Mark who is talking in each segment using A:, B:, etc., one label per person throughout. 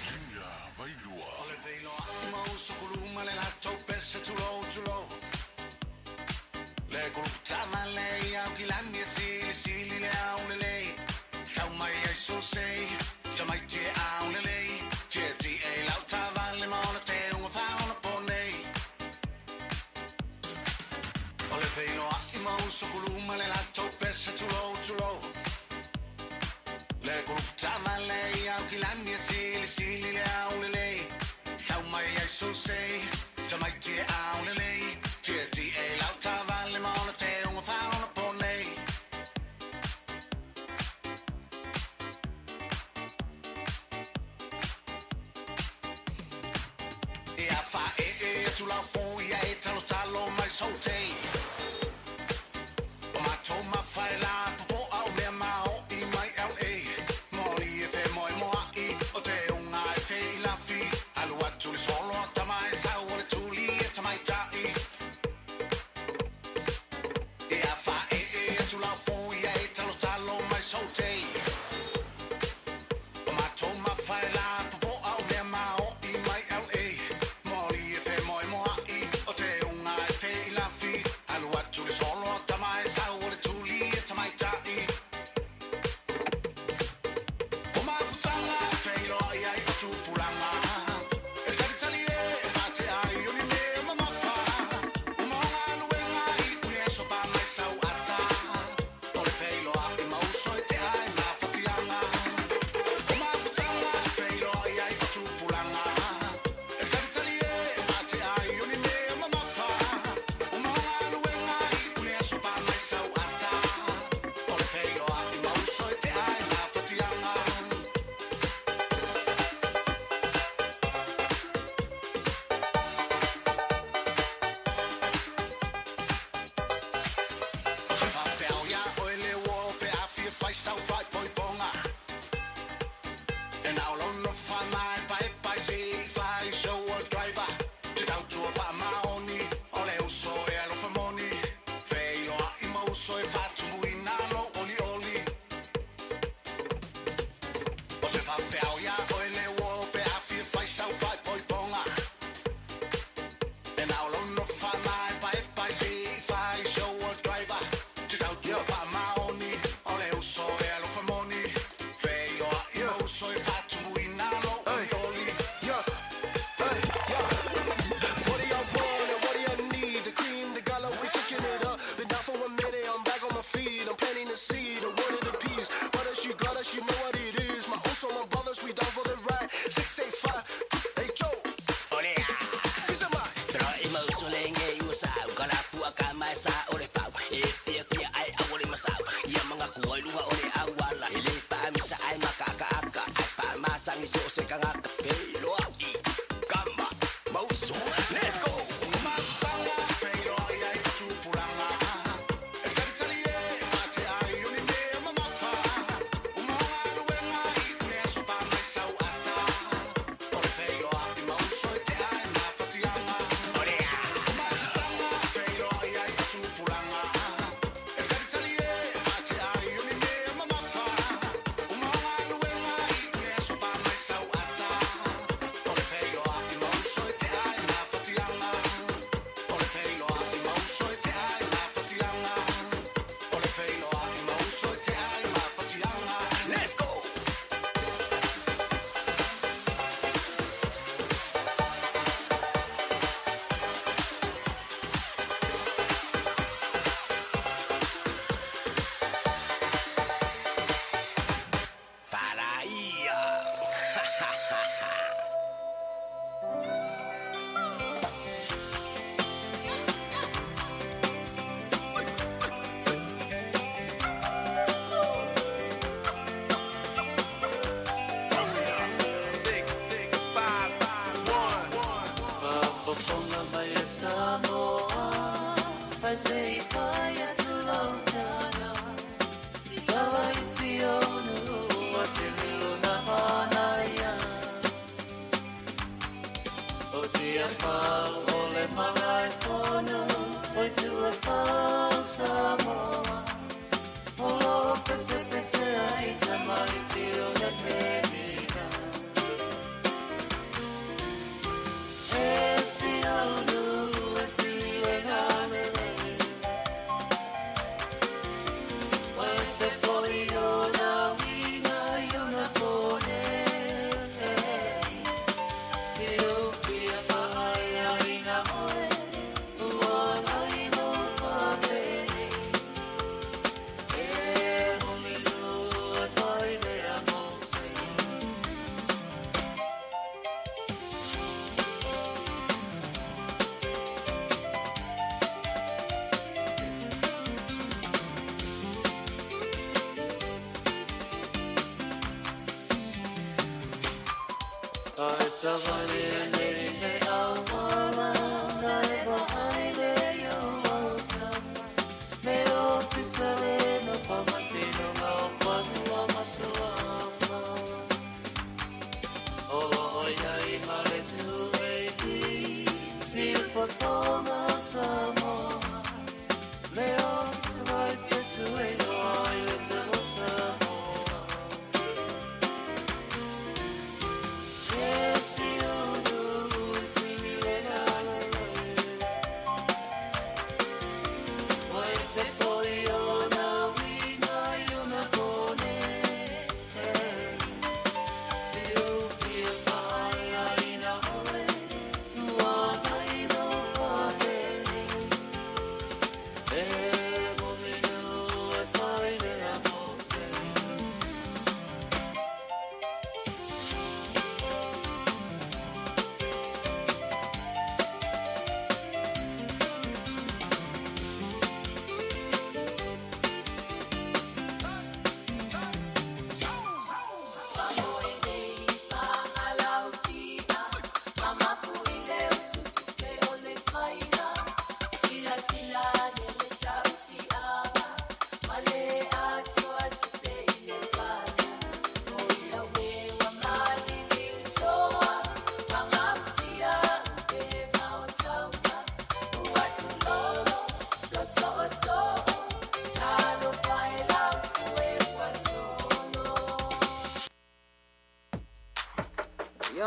A: Junior Vailua.
B: O le feiloai ma uso kuluma le latou pese tulou tulou. Le kulupu taavale i Aukilani e silisili le aulelei. Tau mai ai sosei, tamaiti e aulelei. Tieti e lau taavale ma ona teuga faaonaponei. O le feiloai ma uso kuluma le latou pese tulou tulou. Le kulupu taavale i Aukilani e silisili le aulelei. Tau mai ai sosei, tamaiti e aulelei. Tieti e lau taavale ma ona teuga faaonaponei. Ia faaee atu lau po ia e talotalo mai sautei. O matou mafae la popo'a o mea mao'i mai LA. Moli e femoemoa'i o teuga e feilafi. Alu atu le solo a tama e sau o le tuli e tamaita'i. Ia faaee atu lau po ia e talotalo mai sautei. O matou mafae la popo'a o mea mao'i mai LA. Moli e femoemoa'i o teuga e feilafi. Alu atu le solo a tama e sau o le tuli e tamaita'i. O mafutaga e feiloai ai o tupulaga. E talitali e e faatea ai o ni mea mamafa. Uma o galuega iu i le aso pa mai sau ata. O le feiloai ma uso e tea ai mafatiaga. O mafutaga e feiloai ai o tupulaga. E talitali e e faatea ai o ni mea mamafa. Uma o galuega iu i le aso pa mai sau ata. O le feiloai ma uso e tea ai mafatiaga. O te faafeao iā oe le uo pe a fia fai sau faaipoipoga. E na o lou nofo faamaepaepae se'i fai shower driver. Te tautua faamaoni o le uso e alofa moni. Feiloai ma uso e faatumuina lou olioli. O te faafeao iā oe le uo pe a fia fai sau faaipoipoga. E na o lou nofo faamaepaepae se'i fai shower driver. Te tautua faamaoni o le uso e alofa moni. Feiloai ma uso e faatumuina lou olioli.
C: Yeah, hey, yeah. What do y'all want and what do y'all need? The cream, the gala, we kicking it up. Been down for a minute, I'm back on my feet. I'm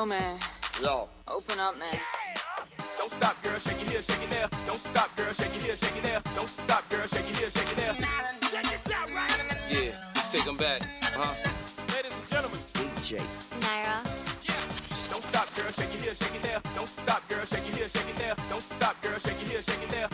D: Yo, man.
E: Yo.
D: Open up, man.
C: Don't stop, girl, shake it here, shake it there. Don't stop, girl, shake it here, shake it there. Don't stop, girl, shake it here, shake it there.
F: Yeah, let's take 'em back, huh?
C: Ladies and gentlemen,
E: DJ.
G: Naira.
C: don't stop, girl, shake it here, shake it there. Don't stop, girl, shake it here, shake it there. Don't stop, girl, shake it here, shake it there.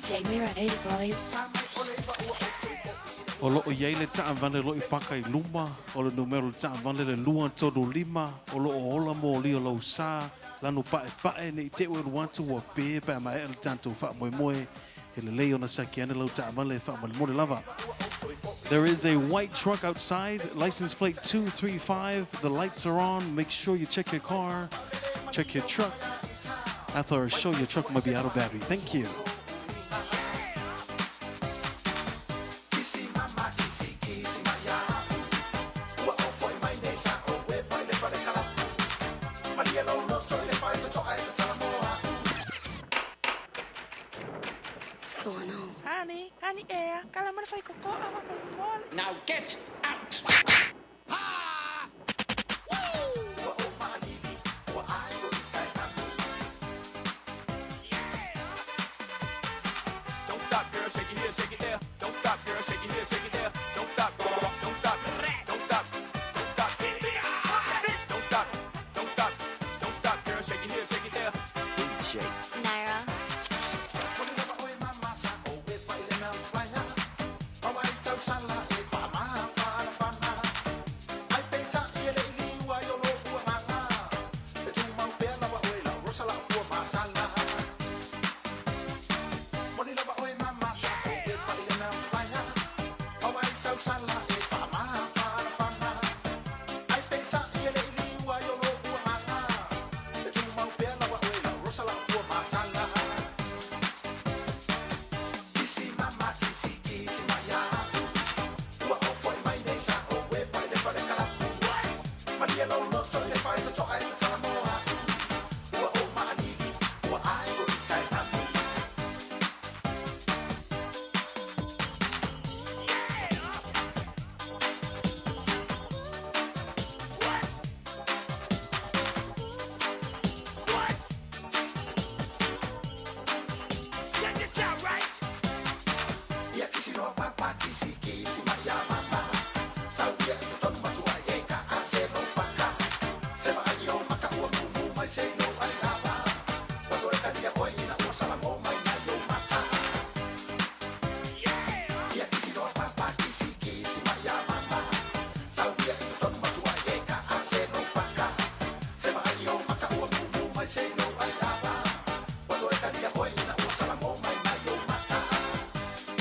G: DJ Mira 85.
H: O loo iai le taavale o loo i paka i luma o le numera o le taavale le 235 o loo ola moli o lou sa lanu paepae nei te ua alu atu ua pe pe a maea le tatou faamoemoe e lelei ona siaki ane lau taavale faamolemole lava. There is a white truck outside, license plate 235. The lights are on. Make sure you check your car, check your truck. After our show, your truck might be out of battery. Thank you.
G: What's going on?
I: Honey, honey, ea, kala mara fai koko awa mole.
D: Now get out!
C: Don't stop, girl, shake it here, shake it there. Don't stop, girl, shake it here, shake it there. Don't stop, don't stop, don't stop, don't stop. Don't stop, don't stop, don't stop, girl, shake it here, shake it there.
E: DJ.
G: Naira.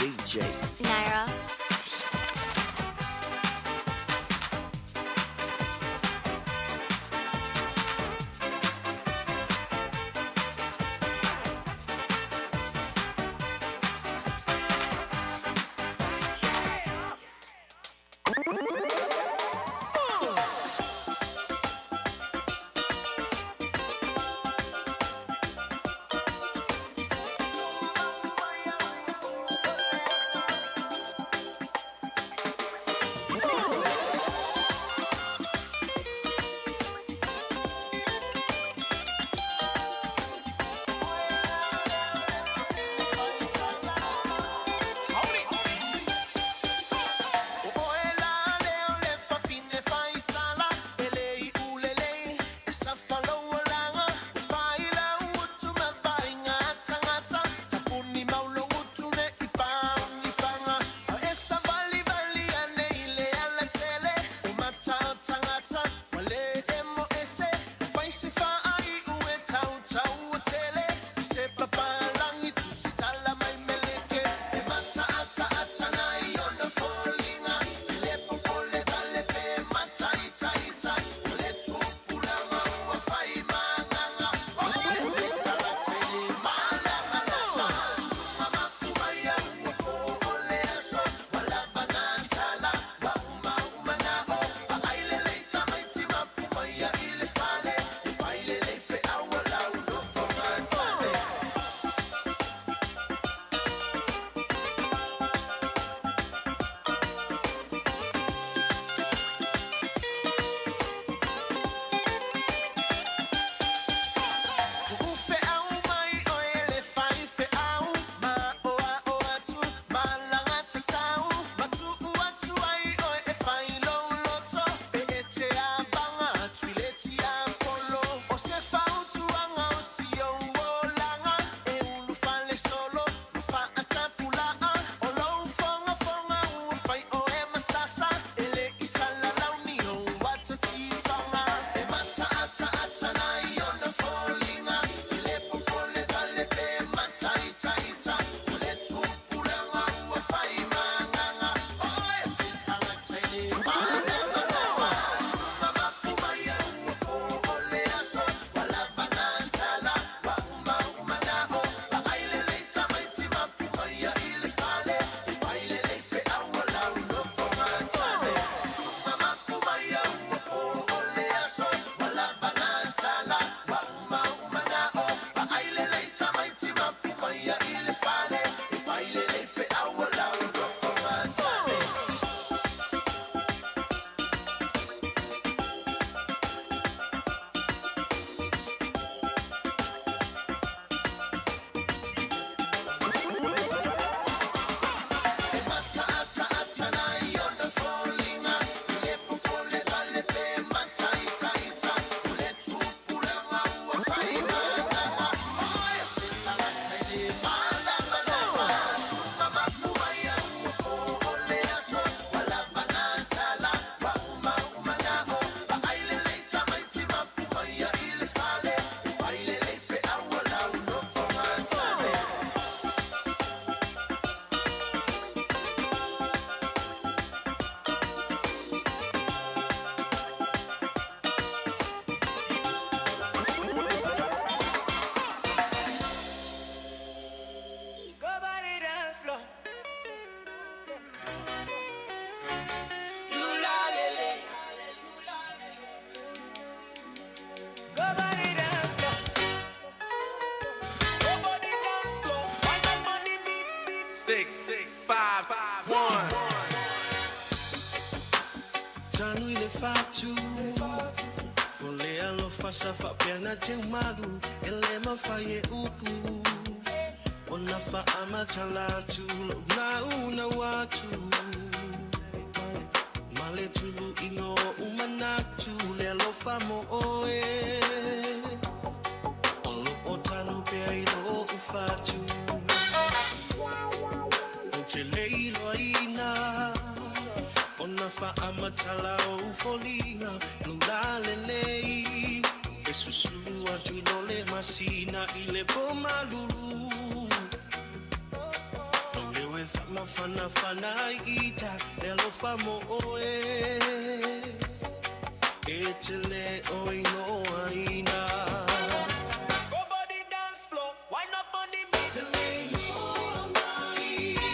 E: DJ.
G: Naira.
C: 5, 1.
E: Tanu i le fatu O le alofa sa faapea na teumalu E le mafai e upu Ona faamatala atu Lou naunau atu Ma le tuluiga o ou manatu Le alofa mo oe O loo tanu pea i lou fatu Ou te le iloaina Ona faamatala ou foliga Lou lalelei E susulu atu i lo le masina I le po malulu Lou leo e faamafanafana ai ita Le alofa mo oe E te le o iloaina
C: Go body dance floor, wind up on the beat.
E: Te le iloa mai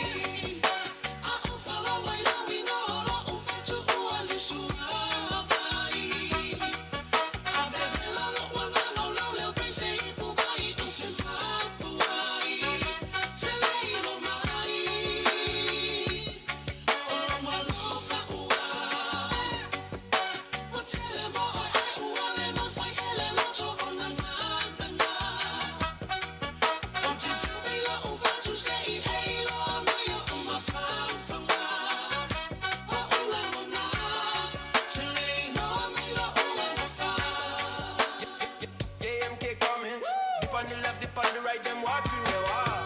C: AMK coming. Dip on the left, dip on the right, them watch we are.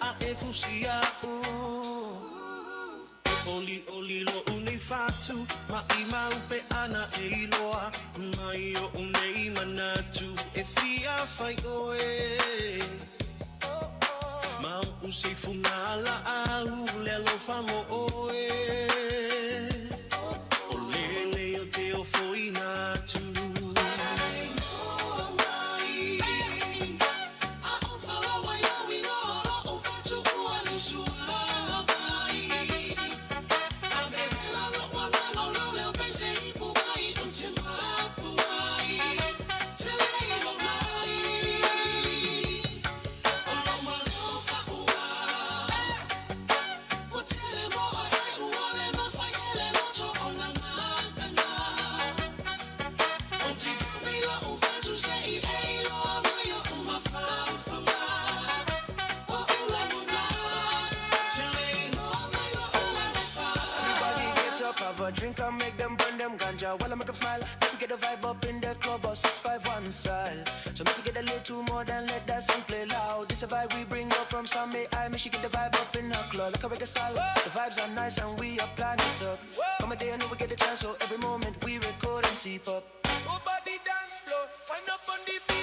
E: A e fusia o E oli oli lo unei fatu Ma i maupe ana e iloa Mai o unei manatu E fia fai oe Ma o useifuga la au Le alofa mo oe O lelei o te ofoina atu
C: Everybody get up, have a drink and make them burn them ganja. While I make 'em smile, make we get the vibe up in the club, or 651 style. So make it get a little more than let that song play loud. This a vibe we bring up from some AI, make she get the vibe up in her club like a reggae style. The vibes are nice and we are planet up. Come a day and we get the chance, so every moment we record and sip up. Nobody dance floor, wind up on the beat.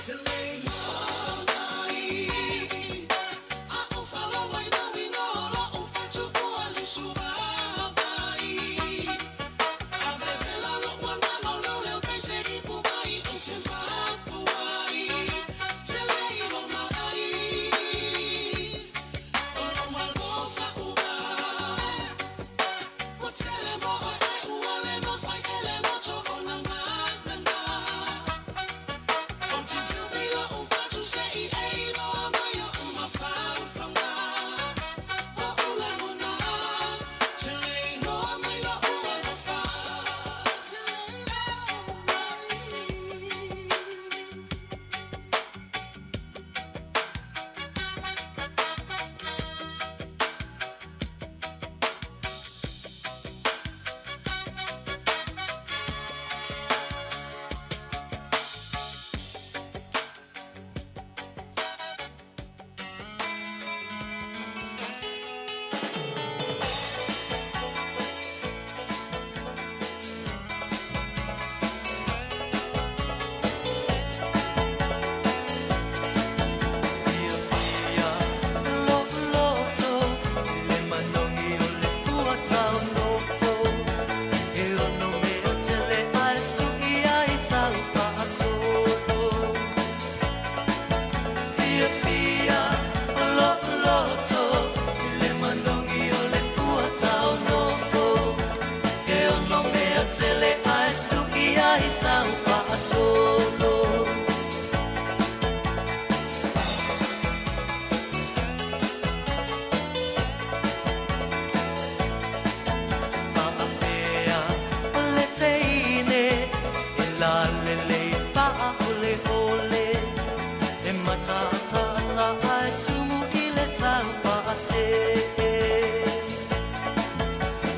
E: Mata'ata'a ae tumu i le tau fa'asee.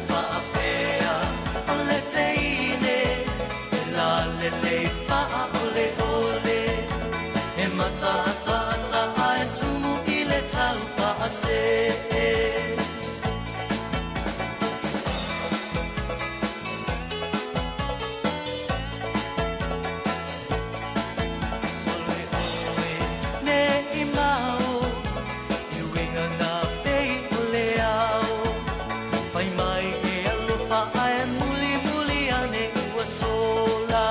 E: Fa'apea o le teine e lalelei fa'aole'ole. E mata'ata'ata ae tumu i le tau fa'asee. Sole oe nei mao i uiga ngā pei o le ao. Fai mai e alofa ae mulimuli ane ua sola.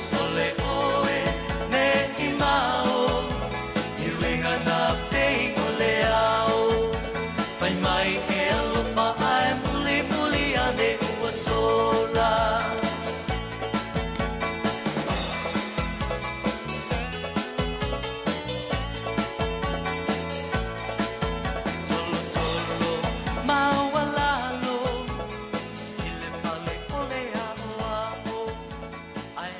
E: Sole oe nei mao i uiga ngā pei o le ao. Fai mai e alofa ae mulimuli ane ua sola. Tolotolo maualalo i le fale o le a'oa'o ae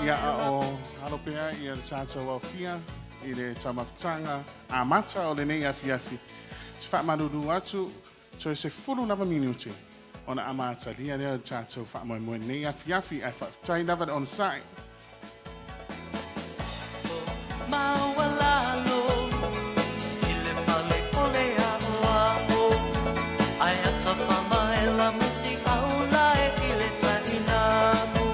J: Ia
E: atafamaea
J: a o alo pea ia le tatou aofia i le taumafataga amata o lenei afiafi. Te faamalulu atu, toe 10 lava minute ona amatalia lea o le tatou faamoemoe i lenei afiafi, ae faafetai lava le onosai.
E: Maualalo i le fale o le a'oa'o ae atafamaela ma si aulae i le tainamu.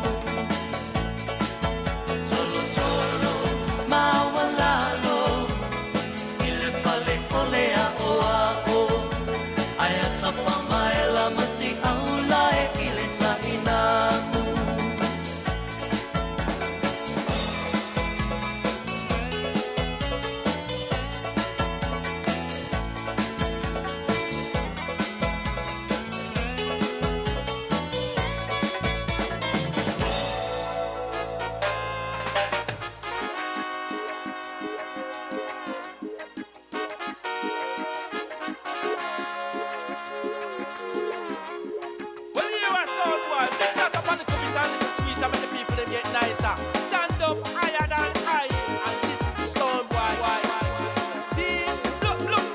E: Tolotolo maualalo i le fale o le a'oa'o ae atafamaela ma si aulae i le tainamu.
C: Well, you a sound boy, mix that up a little bit and little sweeter, make the people them get nicer. Stand up higher than high and listen to sound boy. See, look, look.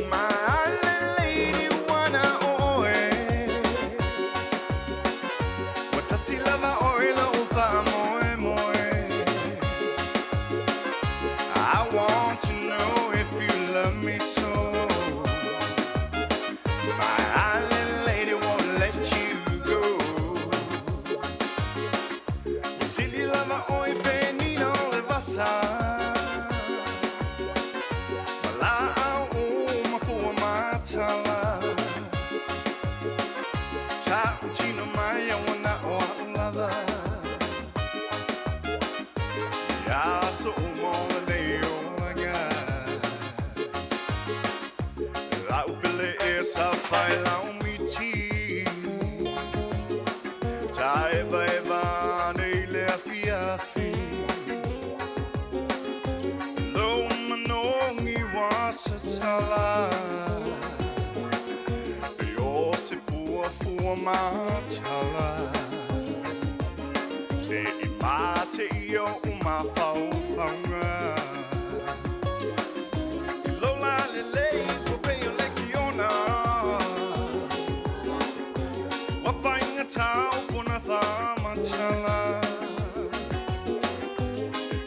K: My lady wanna oe. Watasi lava oe lo ufa moe moe. I want to know if you love me so. My island lady won't let you go. Silly lava oi penino le vasa. Wala au mafua matala. Ta utino mai wana o lava. Ya so mo le olaga. Lau pele e sa fai lau miti. Ta eva eva nei le afi afi. Lo manongi wa sa sala. E o se pua fua matala. Te i mate i o umawhau whaunga. Lola lelei ko pei o leki ona. Wa whainga tau pona whamatala.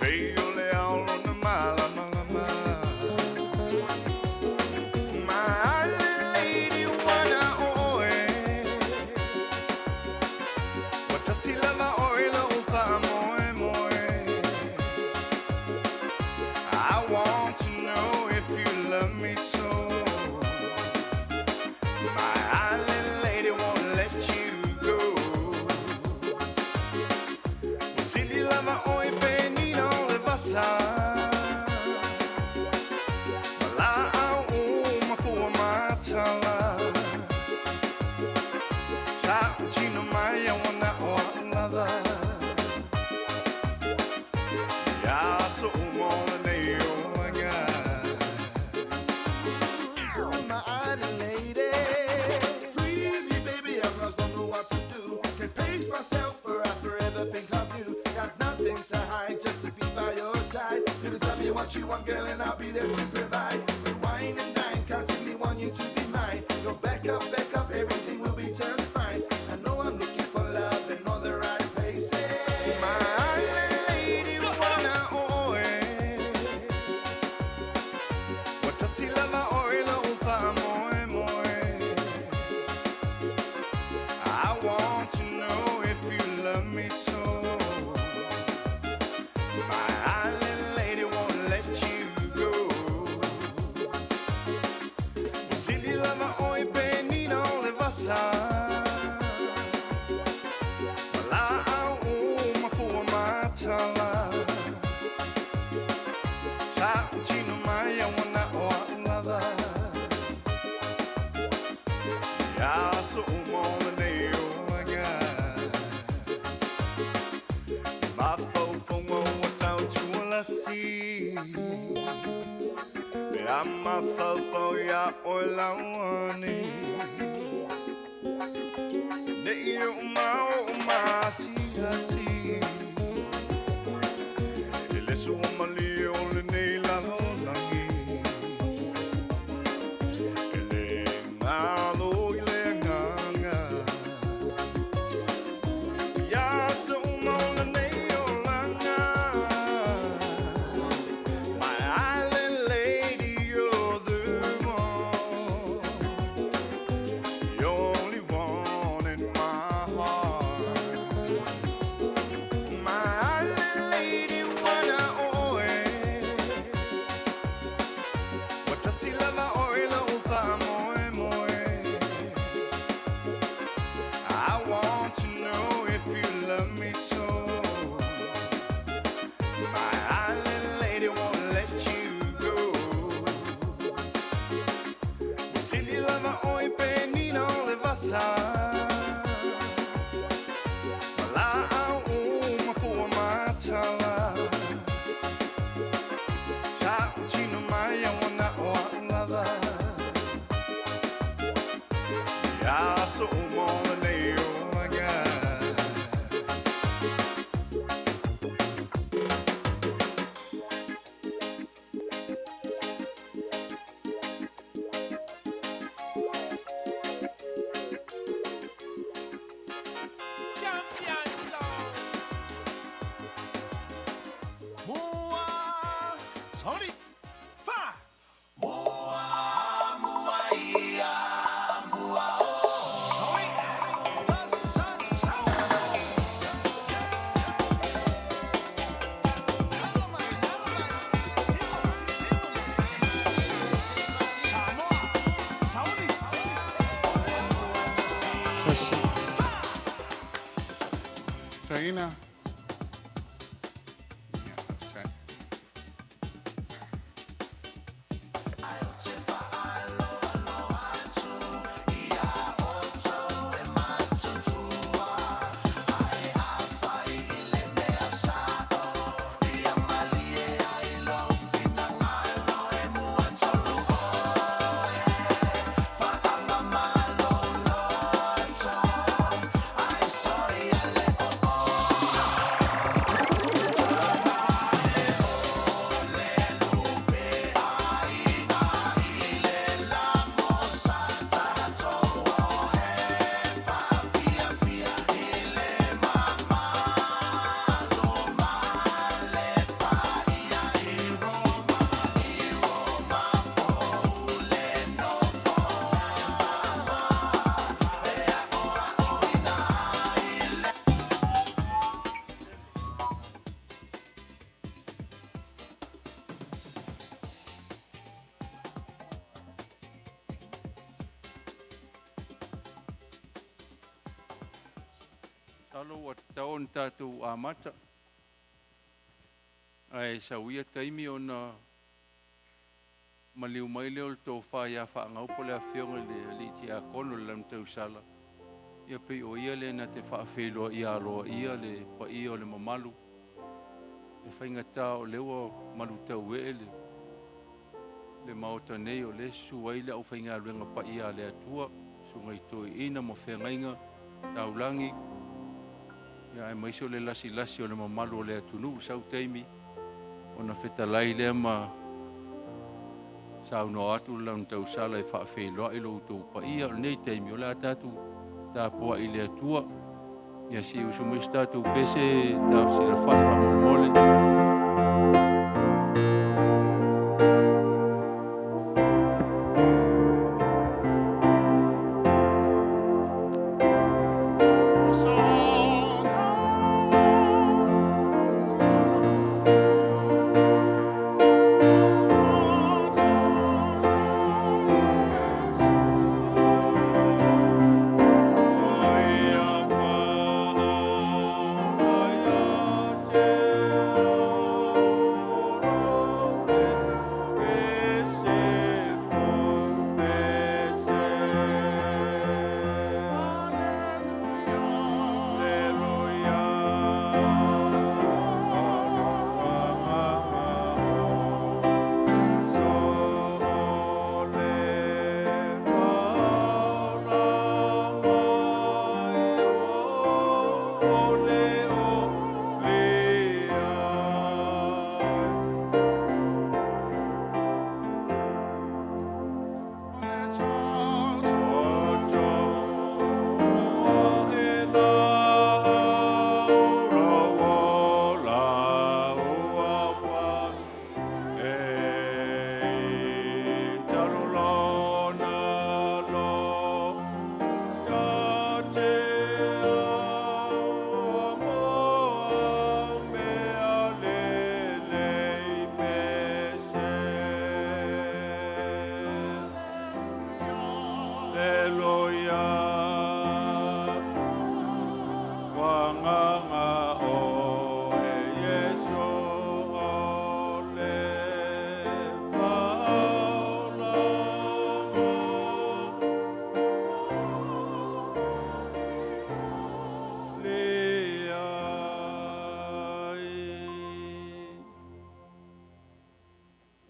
K: Pei o le ao lona malamalama. My lady wana oe. what you want, girl, and I'll be there to provide. We wine and dine, constantly want you to be mine. Go back up, back up, everything will be just fine. I know I'm looking for love in all the right places.
E: My island lady wana oe Watasi lava oe la ufa moe moe. I want to know if you love me so. My island lady won't let you go. Sili lava oe penina ole vasa. La au mafua matala. Ta utino mai a wana o a lava. Ya so umona nei o aga. Mafaufonga ua sautualasi. Pe a mafaufau ia oe lauani. Nei o mao o masigasi. E le sua malie o lenei lalolagi. E le ngalo i le agaga. Ia so uma o lenei olaga. My island lady, you're the one. The only one in my heart. My island lady, wana oe. Watasi lava oe la ufa moe moe. I want to know if you love me so. My island lady won't let you go. Sili lava oe penina ole vasa. La au mafua matala. Ta utino mai a wana o a lava. Ia so umona nei o aga.
C: Champion sound.
B: Mua, sorry, fa. Mua, mua, ia, mua, oh. Sorry, tas, tas, sau. Samoa, Saudi.
J: Tasi. Taina. Ia, faafetai.
L: Salo ua tatau ona tatou amata ae sauia taimi ona maliu mai lea o le tofā iā Faagau po o le afioga i le alii tiakono i le Lanutausala. Ia pei o ia lea na te faafeiloaia aloaia le paia o le mamalu e faigatā o lea ua malutauee le le maota nei o lea susu ai le aufaigaluega paia a le Atua, susuga i toeaiina ma feagaiga taulagi, ia aemaise o le lasilasi o le mamalu o le atunuu sau taimi Ona fetalai lea ma saunoa atu le launatausala e faafeiloai lo outou paia. O lenei taimi o le a tatou tapuai i le Atua. Ia se i usu mai se tatou pese tafesilafai faamolemole.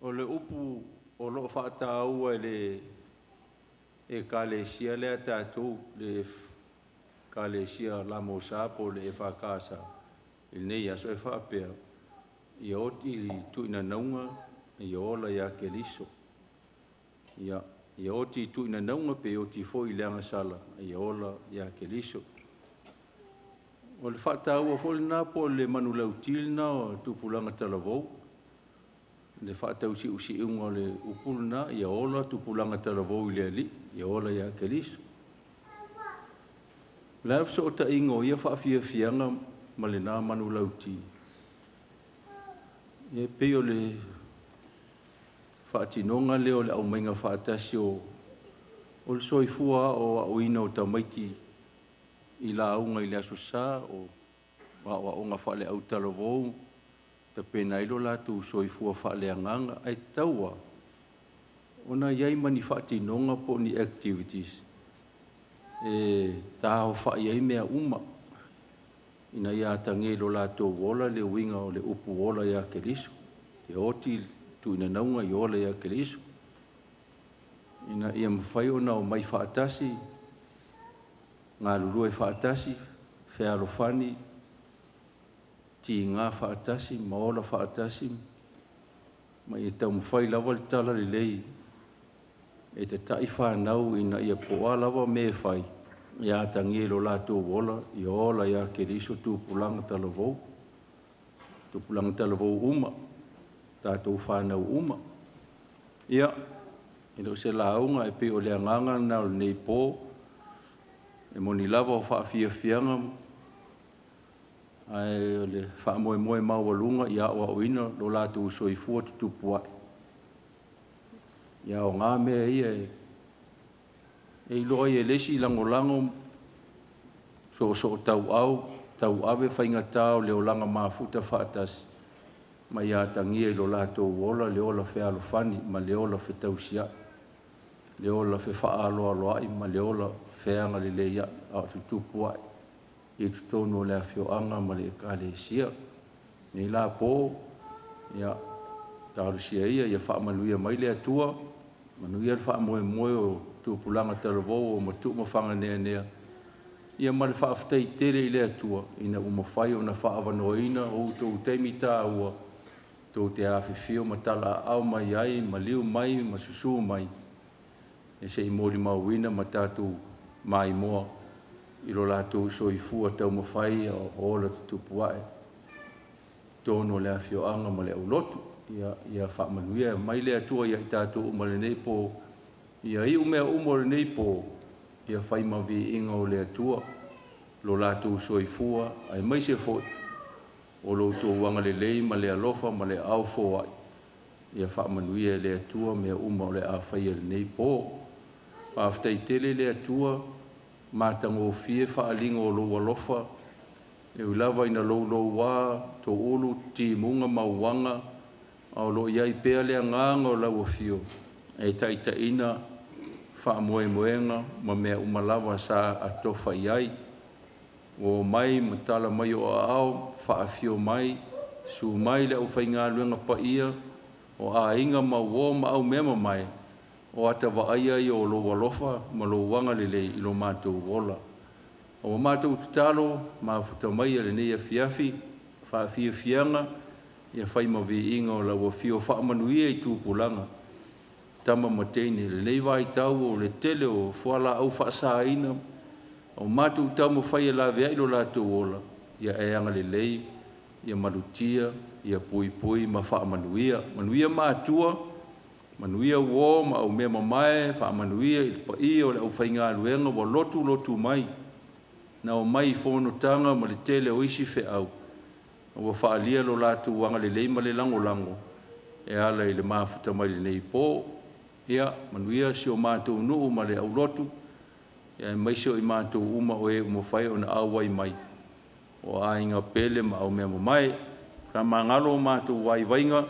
L: O le upu o loo faataua e le Ekalesia lea tatou, le Ekalesia Lamosa po o le EFKS i lenei aso e faapea, ia oti i tuinanauga, ia ola ia Keriso. Ia oti i tuinanauga pe oti foi i le agasala, ia ola ia Keriso. O le faataua foi lena po o le manulauti lena o tupulaga talavou, le faatausiusiuga o le upu lena, ia ola tupulaga talavou i le Alii, ia ola ia Keriso. O le a le fesootaiga o ia faafiafiaga ma lena manulauti? E pei o le faatinoga lea o le aumaiga faatasi o le soifua aoaoina o tamaiti i lauga i le Aso Sa, o aoaoga faale-autalavou, tapena ai lo latou soifua faaleagaga. Ae tatau lava ona i ai ma ni faatinoga po o ni activities e taaofai ai mea uma ina ia atagia i lo latou ola le uiga o le upu ola ia Keriso. E oti i tuinanauga, ia ola ia Keriso. Ina ia mafai ona omai faatasi, galulue faatasi, fealofani, tiga faatasi ma ola faatasi, ma ia taumafai lava le talalelei e tata'i fanau ina ia po o a lava mea e fai, ia atagia i lo latou ola, ia ola ia Keriso tupulaga talavou, tupulaga talavou uma, tatou fanau uma. Ia, e le o se lauga ae pei o le agaga lena o lenei po. E moni lava o faafiafiaga, ae o le faamoemoe maualuga ia aoaoina lo latou soifua tutupu ae. Ia aoga mea ia e iloa ai e le isi lagolago, soosootauau, tauave faigata o le olaga mafuta faatasi, ma ia atagia i lo latou ola le ola fealofani ma le ola fetausiai, le ola fefaaloaloai ma le ola feagaleleiai, a o tutupu ae i totonu o le afioaga ma le ekalesia. Nei la po, ia talosia ia ia faamanuia mai le Atua, manuia le faamoemoe o tupulaga talavou o Matuu ma Faganeanea, ia ma le faafetai tele i le Atua ina ua mafai ona faaavanoaina o outou taimi taua. tou te afifio ma talaaao mai ai, maliu mai ma susū mai, e se i molimauina ma tatou maimoa i lo latou soifua taumafai a o ola tutupu ae i totonu o le afioaga ma le aulotu. Ia faamanuia mai le Atua ia i tatou uma i lenei po, ia iu mea uma o lenei po, ia fai ma viiga o le Atua lo latou soifua aemaise foi o lo outou agalelei ma le alofa ma le aao foai. Ia faamanuia e le Atua mea uma o le a faia i lenei po. Faafetai tele le Atua, matagofie faaaliga o lou alofa, e ui lava ina louloua toulu timuga ma uaga, a o lo o i ai pea le agaga o lau afio e taitaiina faamoemoega ma mea uma lava sa atofa i ai. Ua omai ma tala mai o aao, faafio mai, susu mai le aufaigaluega paia o aiga ma uo ma aumeamamae, o ata vaaia ia o lou alofa ma lou agalelei i lo matou ola. Ua matou tatalo, mafuta maia lenei afiafi, faafiafiaga, ia fai ma viiga o lau afio faamanuia i tupulaga, tama ma teine, lenei vaitau o le tele o fualaau faasaina, o matou taumafai e laveai lo latou ola, ia e agalelei, ia malutia, ia puipui ma faamanuia. Manuia matua, manuia uo ma aumeamamae, faamanuia i le paia o le aufaigaluega ua lotu mai, na omai i fonotaga ma le tele o isi feau, ua faaalia lo latou agalelei ma le lagolago e ala i le mafuta mai lenei po. Ia manuia si o matou nuu ma le aulotu, aemaise o i matou uma o e ua mafai ona auai mai, o aiga pele ma aumeamamae. Faamagalo o matou vaivaiga,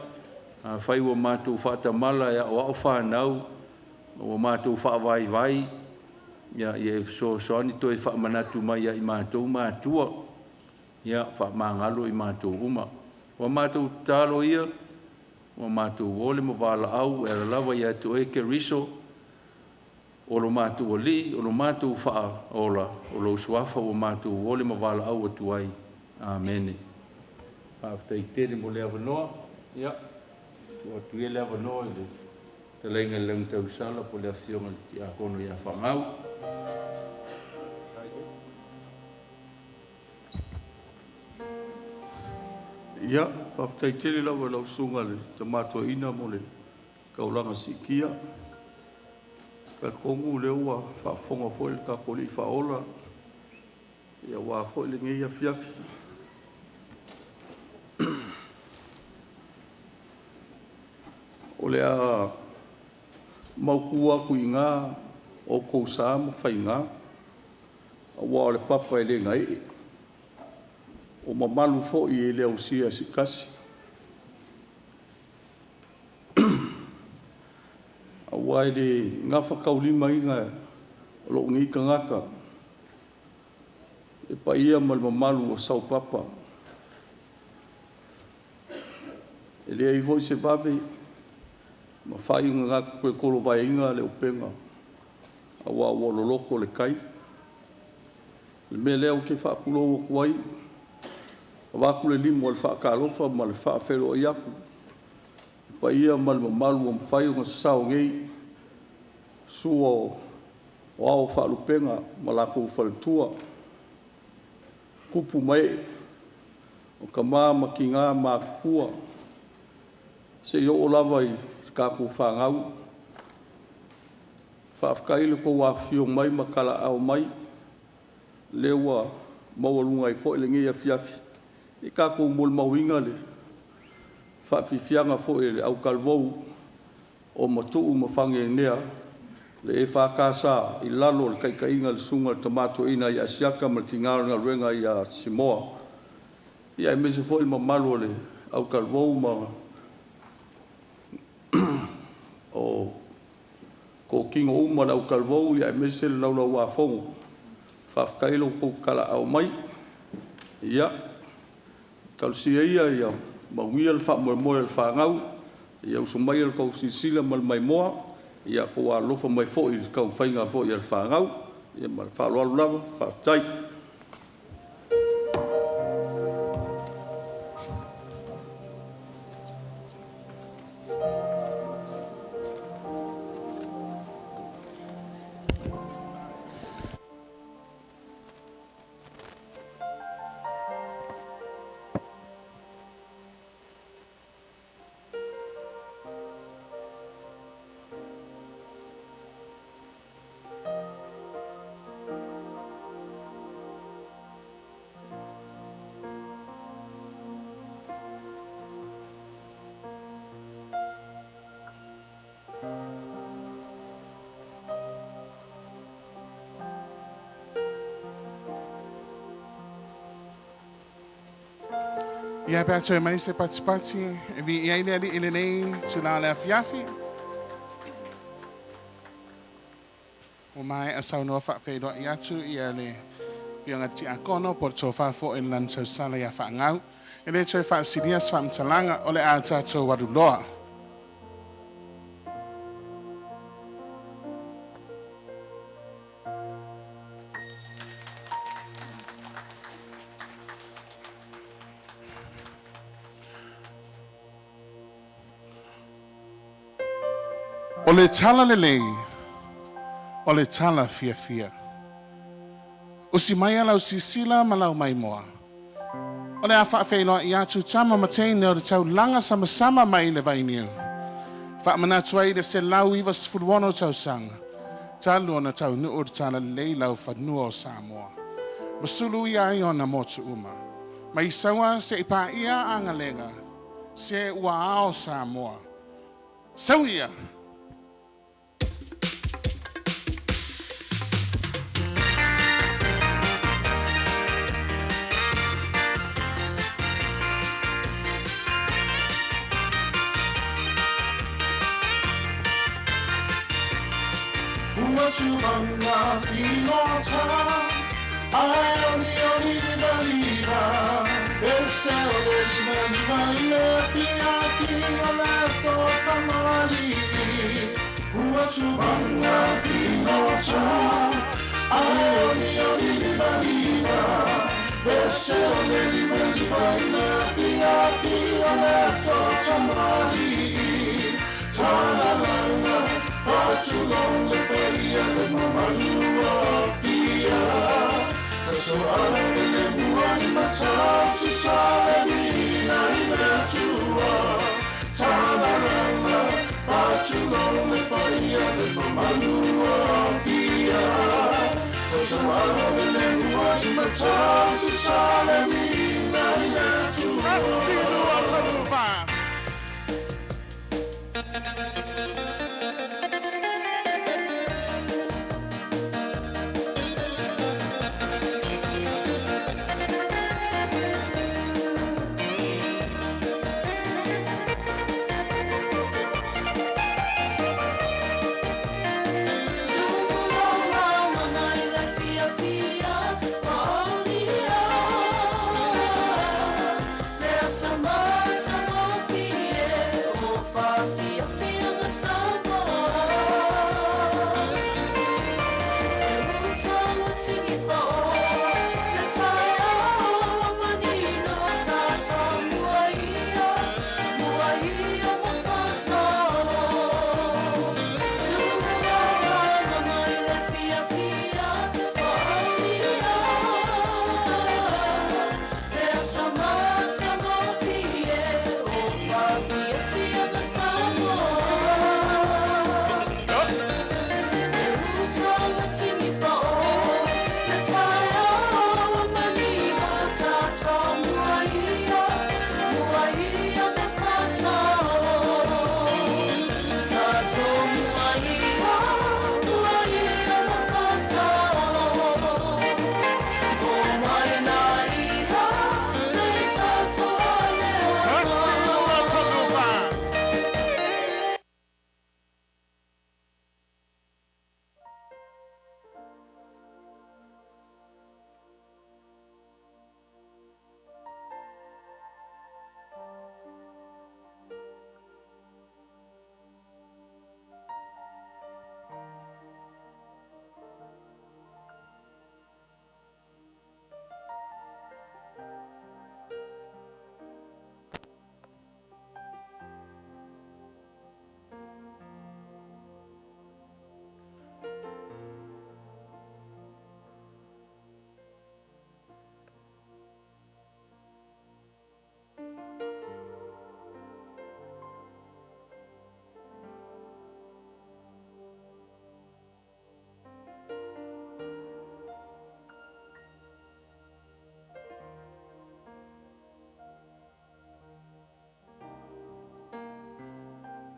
L: afai ua matou faatamala e aoao fanau, ua matou faavaivai, ia e fesoasoani toe faamanatu mai ia i matou matua, ia faamagalo i matou uma. Ua matou tatalo ia, ua matou ole ma valaau e ala lava ia te oe Keriso, o lo matou Alii, o lo matou Faaola, o lou Suafa ua matou ole ma valaau atu ai. Amene. Faafetai tele mo le avanoa. Ia, tuu atu ia le avanoa i le fetalaiga i le Lautausala po o le Afioga i le Tiakono ia Fagau.
M: Ia, faafetai tele lava i lau Susuga i le Tama Toeaina mo le taulaga siitia. E talitonu o lea ua faafofoga foi le tatou Alii Faaola aua foi lenei afiafi. O le a maotu atu i ina outou sa ma faiga, aua o le papa e le gaee, o mamalu foi e le ausia e se tasi. Aua e le gafataulimaina e lou nei tagata le paia ma le mamalu ua saopapa. E leai foi se vave ma fai ona latou toe tolovaeina le upega aua ua loloto le tai. O le mea lea ou te faatulou atu ai, avatu le limu o le faatalofa ma le faafeiloai atu i le paia ma le mamalu ua mafai ona sasao nei, susu o Ao o Faalupega ma latou faletua, tupu ma ee, o tama ma tina matutua, seia oo lava i tatou fanau. Faafetai i lo outou afifio mai ma talaaao mai, o lea ua maualuga ai foi lenei afiafi ia tatou molimauina le faafiafiaga foi o le autalavou o Matuu ma Faginea le EFKS i lalo o le taitaiga a le Susuga i le Tama Toeaina ia Asiata ma le Tina o le Galuega ia Simoa, aemaise foi le mamalu o le autalavou ma o tootino uma o le autalavou aemaise le Laulau-a-Fono. Faafetai i lo outou talaaao mai. Ia, talosia ia ia manuia le faamoemoe o le fanau, ia usu maia la outou silasila ma le maimoa, ia outou alolofa mai foi i le taumafaiga foi a le fanau. Ia ma le faaaloalo lava. Faafetai.
J: Ia pe a toe mai se patipati e viia ai le Alii i lenei itulā o le afiafi. Ua maea saunoa faafeiloai atu ia le Afioga Tiakono po o le tofa foi i le lana tausala ia Faagau. E le toe faasilia se faamatalaga o le a tatou alu loa. O le tala lelei, o le tala fiafia. Usi maia lau sisila ma lau maimoa. O le a faafeiloai atu tama ma teine o le taulaga samasama mai le vainiu. Faamanatu ai le 196 tausaga talu ona taunuu le talalelei i laufanua o Samoa. Ma suluia ai ona motu uma. Mai Saua seia paia Agalega, se ua ao Samoa. Sau ia!
B: Ua tulaga figota ae olioli livaliva Ese o le livaliva i le afiafi o le aso tamalii Ua tulaga figota ae olioli livaliva Ese o le livaliva i le afiafi o le aso tamalii Talalala faatulou le paia le mamalu o Afia Tasoala le mua i matatu sa le viiga i le Atua Talalala faatulou le paia le mamalu o Afia Tasoala le mua i matatu sa le viiga i le Atua
J: Taluva.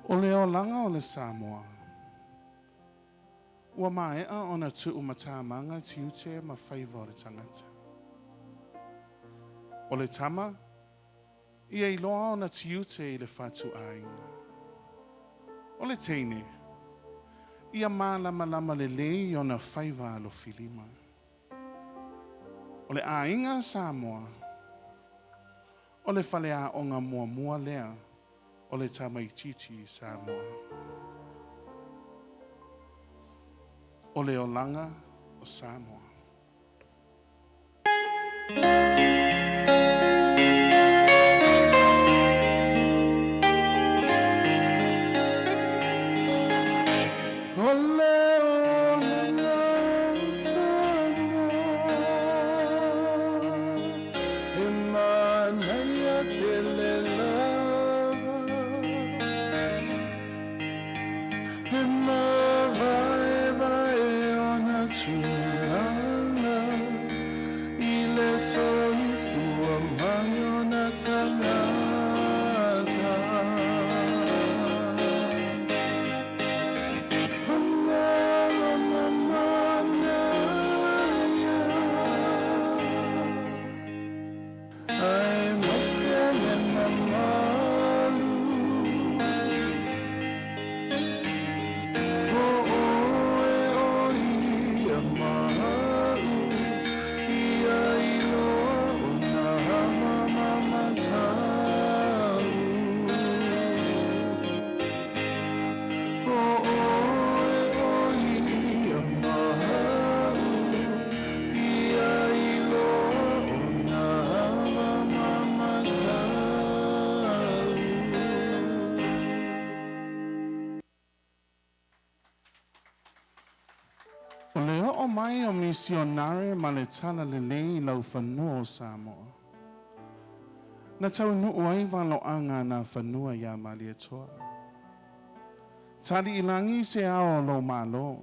J: O le olaga o le Samoa, ua maea ona tuumatamaga tiute ma faiva o le tagata. O le tama, Ia iloa ona tiute i le fatuaiga. O le teine, ia malamalama lelei i ona faiva alofilima. O le aiga Samoa, o le faleaoga muamua lea o le tamaitiiti Samoa. O le olaga o Samoa. O le olaga o Samoa, e manaia tele lava, e mavaevae ona tulaga i le soifua mai ona tagata. O le olaga manaia, aemaise le mamalu. O oe o ia ma au, ia iloa ona mamatau. O oe o ia ma au, ia iloa ona mamatau. O le oo mai o misionare ma le talalelei i laufanua o Samoa, na taunuu ai valoaga a Nafanua iā Malietoa. Tali i lagi se ao o lou Malo.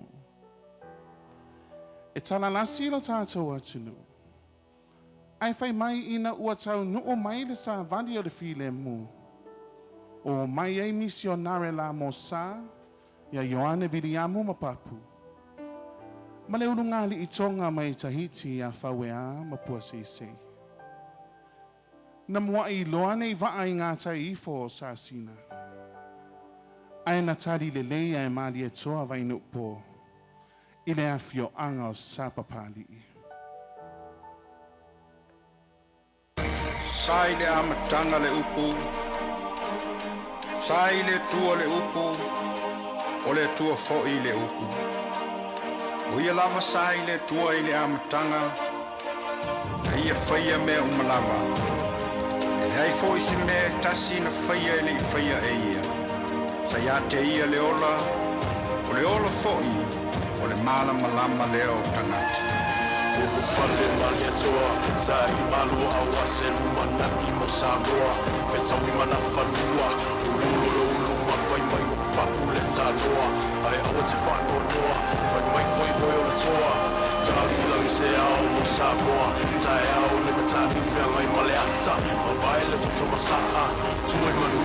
J: E talalasi lo tatou atunuu. Ae fai mai ina ua taunuu mai le savali o le filemu, o mai ai misionare la Mosā ia Ioane Viliamu ma Papu, ma le ulugalii Toga mai Tahiti ia Faueā ma Puaseisei. Na muai iloa nei vaa i gatai ifo o Sasina. Ae na tali lelei e Malietoa Vainuupo i le afioaga o Sapapalii.
N: Sa i le amataga le upu, sa i le Atua le upu, o le Atua foi le upu. O ia lava sa i le Atua i le amataga, na ia faia mea uma lava. E leai foi se mea e tasi na faia e le i faia e ia. Sa ia te ia le ola, o le ola foi, o le malamalama lea o tagata.
O: Ulufale Malietoa, sa i malua aua se lumanai mo Samoa. Fetaui ma Nafanua, uluulu le ulu mafai mai ua papu le tanoa. Ae aua te faanoanoa, fai mai foi oe o le toa. Tali i lagi se ao mo Samoa, taeao le matagi feagai ma le ata. Mavae le toto masaa, tua i manu,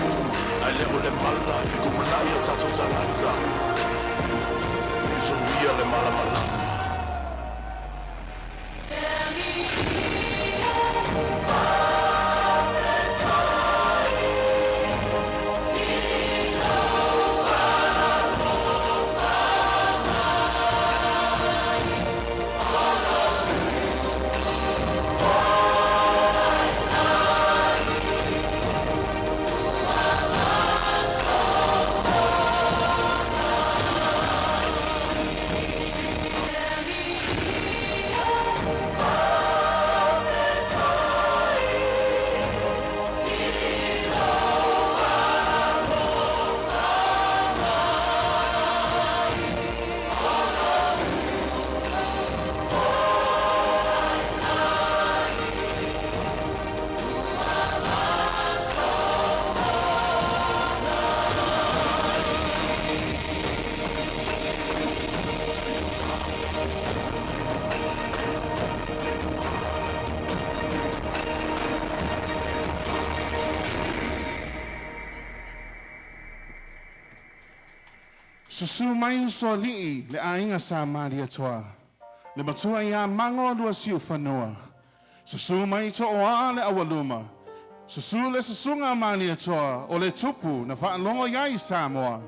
O: ae le o le mala, lumanai o tatou tagata. Soia le malamalama.
J: Susu mai usoalii le aiga Sa Malietoa, le matua ia Mago Luasiufanua. Susu mai Tooa le Aualuma, Susu le susuga a Malietoa o le tupu na faalogo i ai Samoa.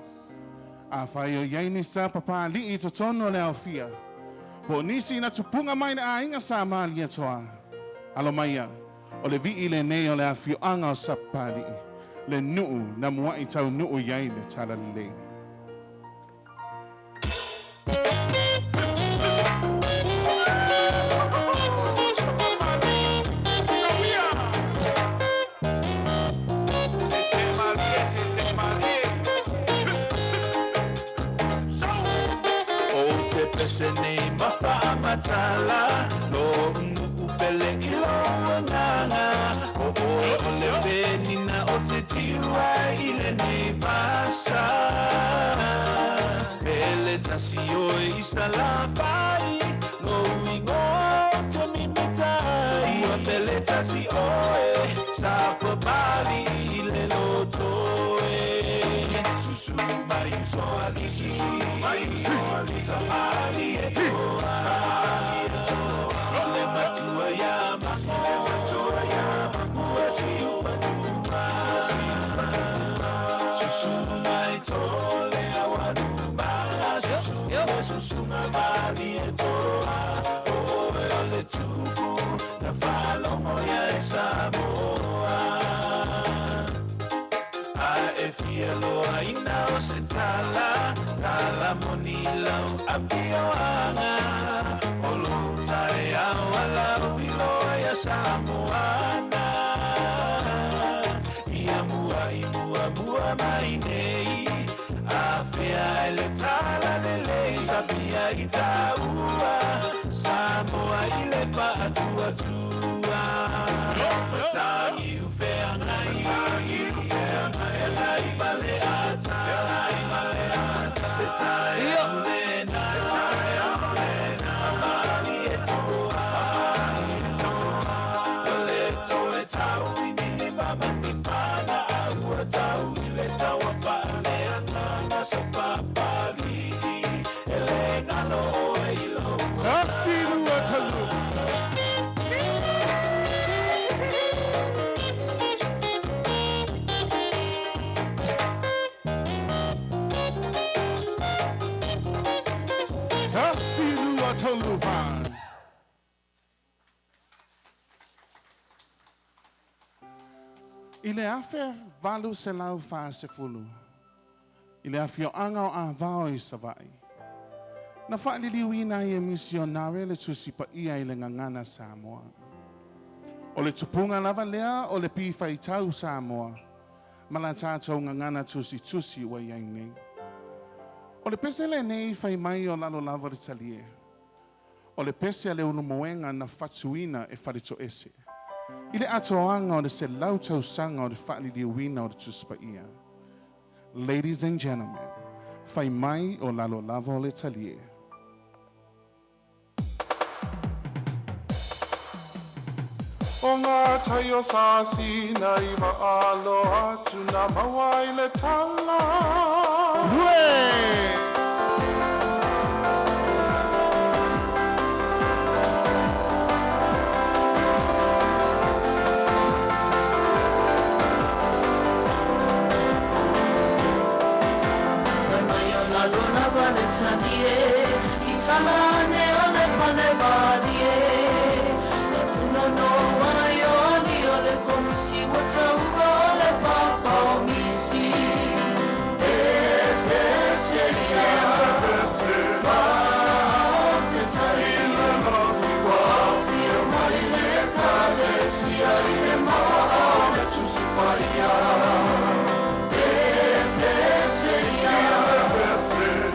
J: Afai o i ai ni Sapapalii i totonu o le aofia, po o nisi na tupuga mai le aiga Sa Malietoa, alo maia, o le vii lenei o le afioaga o Sapapalii, le nuu na muai taunuu i ai le Talalelei.
O: Ou te pese nei ma faamatala Lou nuu pele i lou agaga O oe o le penina o te tiu ai i lenei vasa Pele tasi oe i Salafai Lou igoa ou te mimita ai Ua pele tasi oe Sapapalii i le loto e Susu mai usoalii Mai usoalii Sa Malietoa O le matua ia Mako Le matua ia Mako Ua siufanua Siufanua Susu mai tole aualuma Susu le susuga Malietoa Oe o le tupu Na faalogo ia e Samoa A e fia loaina o se tala Tala moni lau afioaga O lou taeao a lau iloa ia Samoana Ia mua i muamua mai nei Afea ai le tala lelei Sapia i taua Samoa i le faatuatua Matagi ufeagai Feagai ma le ata Le taeao lena Malietoa O le toe tau i niniva ma ni fana A ua tau i le taua faaleagaga Sapapalii E le galo oe i lou
J: Tasi lua tolu. Tasi lua tolu fa. I le 1840, i le afioaga o Avao i Savaii, na faaliliuina ai e misionare le tusi paia i le gagana Samoa. O le tupuga lava lea o le pifaitau Samoa, ma la tatou gagana tusitusi ua i ai nei. O le pese lenei fai mai o lalo lava o le talie. O le pese a le Ulumoega na fatuina e Faletoese. I le atoaga o le 100 tausaga o le faaliliuina o le Tusi Paia. Ladies and gentlemen, fai mai o lalo lava o le talie.
P: O ngā tai o Sasina i maalo atu na maua i le tala.
J: Lue!
Q: Fai mai o lalo lava le talie I tala ane o le fale malie Na punono ai o ali o le komisi Ua taua o le papa o misi E pese ia Faafetai Ua afio mai le ekalesia I le maa o le Tusi Paia E pese ia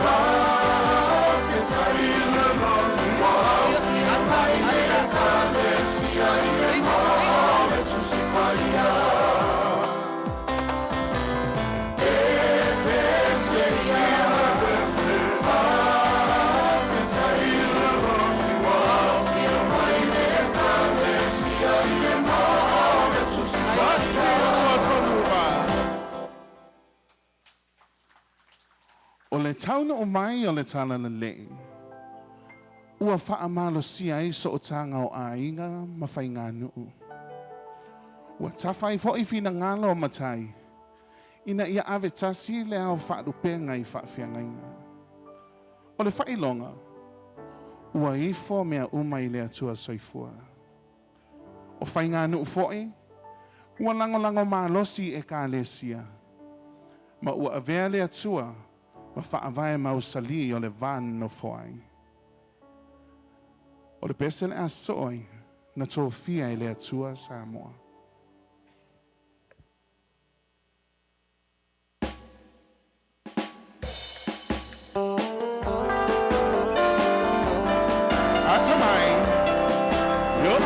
Q: Faafetai Ua afio mai le ekalesia I le maa o le Tusi Paia E pese ia Faafetai Ua afio mai le ekalesia I le maa o le Tusi Paia
J: O le taunuu mai o le Talalelei, ua faamalosia ai sootaga o aiga ma faiganuu. Ua tafa ai fo'i finagalo o matai, ina ia ave tasi le ao faalupega i faafeagaiga. O le faailoga, ua ifo mea uma i le Atua soifua. O faiganuu fo'i, ua lagolago malosi i ekalesia, ma ua avea le Atua ma faavae mausali o le va nonofo ai. O le pese le a soo ai, na tofia e le Atua Samoa. Ata mai. Yup.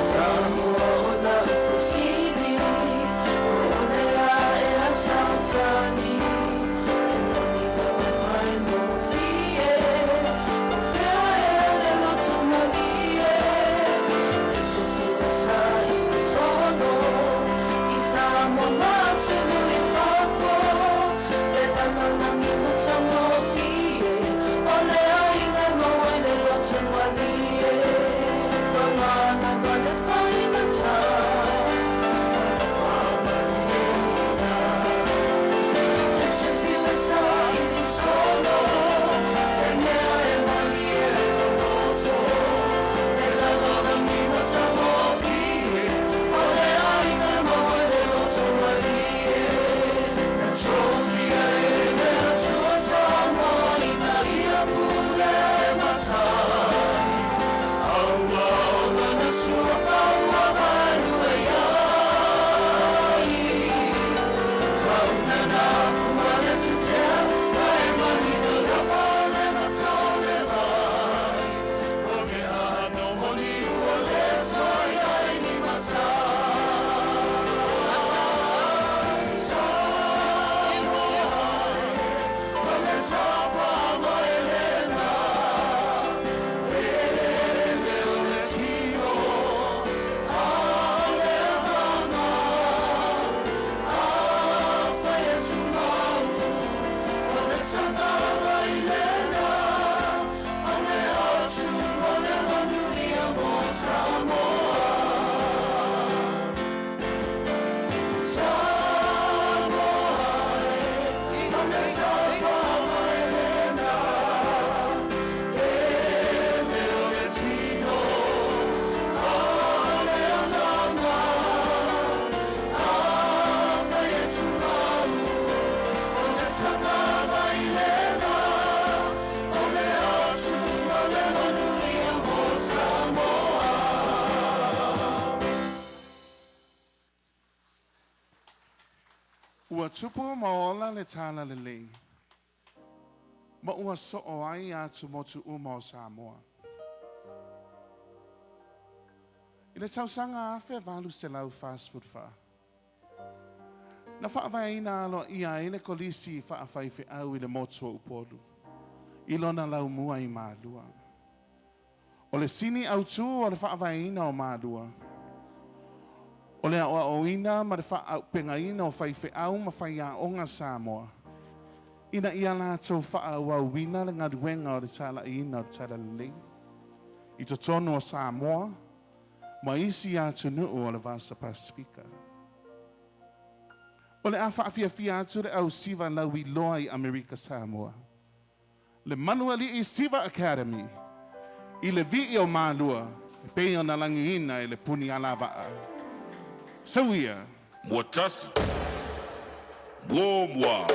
Q: Samoa o lau fesili, o le a ea sau tali? E moni ma ua faigofie, o fea ea le loto malie? E tupu e saili solo, i Samoa ma atunuu i fafo, le lalolagi matagofie, o le aiga maua i le loto malie. Gagana va le faigata, o le faamalieina. E te fiu e saili solo, se mea e malie ai lou loto. Le lalolagi matagofie, o le aiga maua i le loto malie. Na tofia e le Atua Samoa ina ia pule matai. Aua o lana suafa ua vaelua i ai. Tauna na fua le tutea, ma e manino lava le mata o le vai. O le aano moni ua le toa ai ni matai. Samoa e, o le tafaavae lena. E le o le tino, a o le agaga. Afai e tumau, o le tagata i lena. O le atu o le manuia mo Samoa. Samoa e, o le tafaavae lena. E le o le tino, a o le agaga. Afai e tumau, o le tagata i lena. O le atu o le manuia mo Samoa.
J: Ua tupu ma ola le talalelei. Ma ua soo ai atumotu uma o Samoa. I le tausaga 1844. Na faavaeina aloaia ai le kolisi faafaifeau i le motu o Upolu. I lona laumua i Malua. O le sini autū o le faavaeina o Malua. O le aoaoina ma le faaaupegaina o faifeau ma faiaoga Samoa. Ina ia latou faaauauina le galuega o le talaiina o le talalelei. I totonu o Samoa ma isi atunuu o le Vasa Pasifika. O le a faafiafia atu le ausiva lauiloa i Amerika Samoa. Le Manualii Siva Academy i le vii o Malua e pei ona lagiina e le Punialavaa. Sauia.
A: Muatasi. Muamua.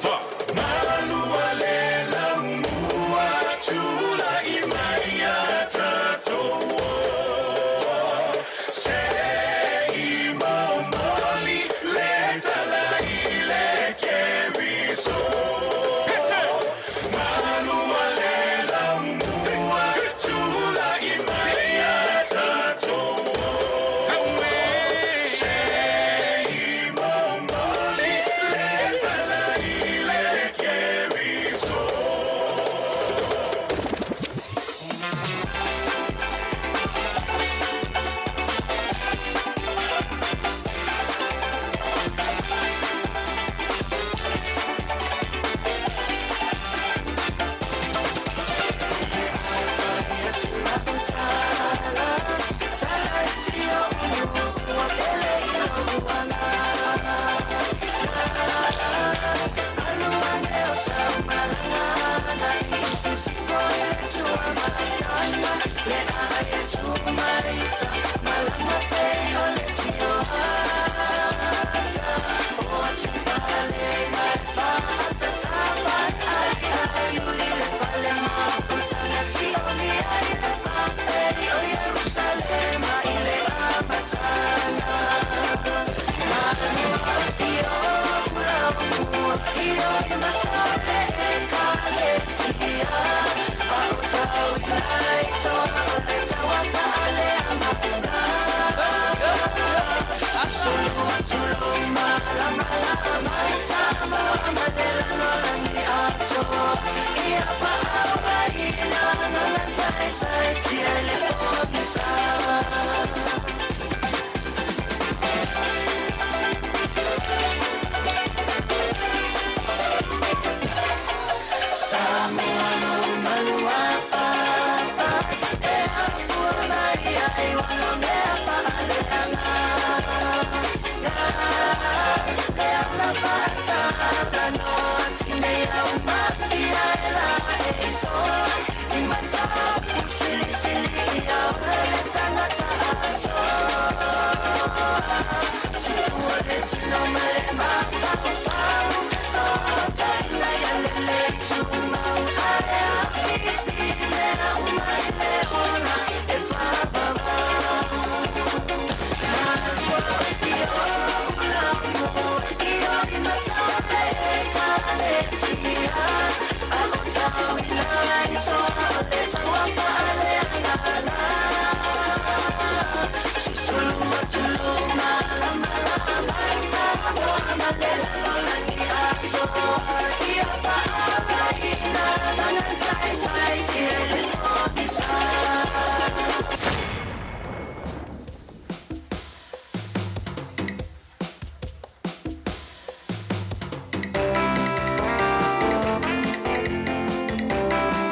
A: Fa.
O: Malua le laumua tulai mai ia tatou. Se i momoli le tala i le Keriso. Malua le laumua tulai mai ia tatou. Se i momoli le tala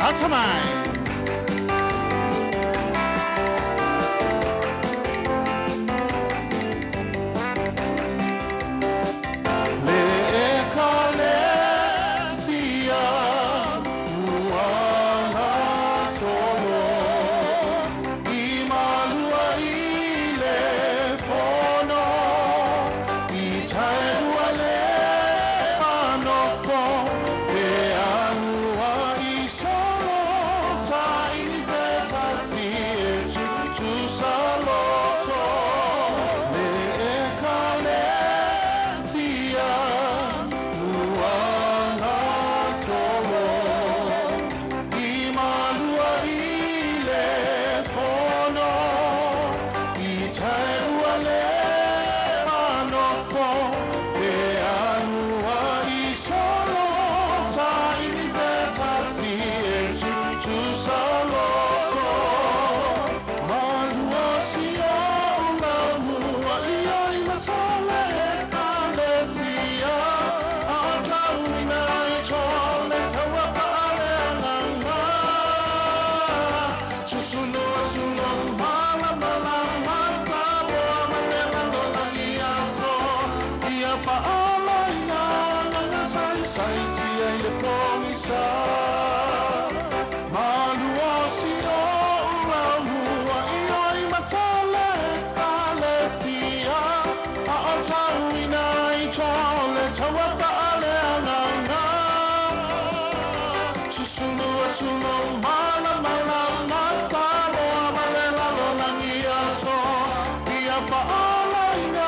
J: Atamai. Le ekalesia ua solo i malua i le fono i taelua le manofo te alua i solo sa i fetasi e tutusa loto le ekalesia ua solo i malua i le fono i taelua le manofo te alua i solo sa i fetasi e tutusa loto malua si o lamua i ai matale ekalesia a tauina i tole taua faaleagaga susulu atulo mala mala masamoa malelalolagi ato ia faalaina laga saisaitia i le pogisa malua si o ulaumua i oi matale ekalesia a o tauina i tole taua faaleagaga susulu atulo mala mala masaloa malelalolagi ato ia faalaina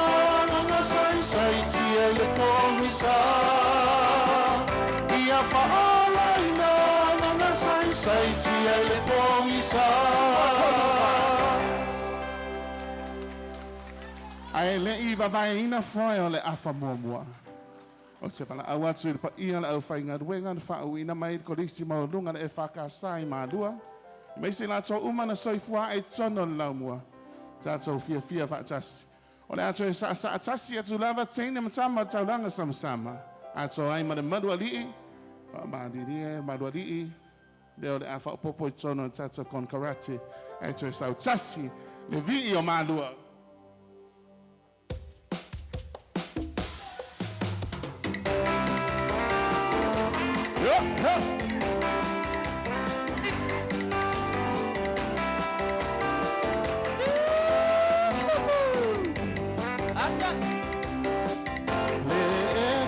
J: laga saisaitia i le pogisa ia faalaina laga saisaitia i le pogisa Ae le i vavaeina foe o le afa muamua. O te pala au atu i le paia le au whaingaruenga na whaauina mai le kolisi maulunga le e whakasa i malua. I mai se lātou uma na soifua e tono le laumua. Tātou fia fia whaatasi. O le ato e saa saa tasi atu lava teine matama taulanga sama sama. Ato ai ma le malu alii. Wha maalirie malu alii. Leo le afa popo i tono tātou kon karate. Ato e sau tasi le vii o malua. Yeah, yeah.
P: Le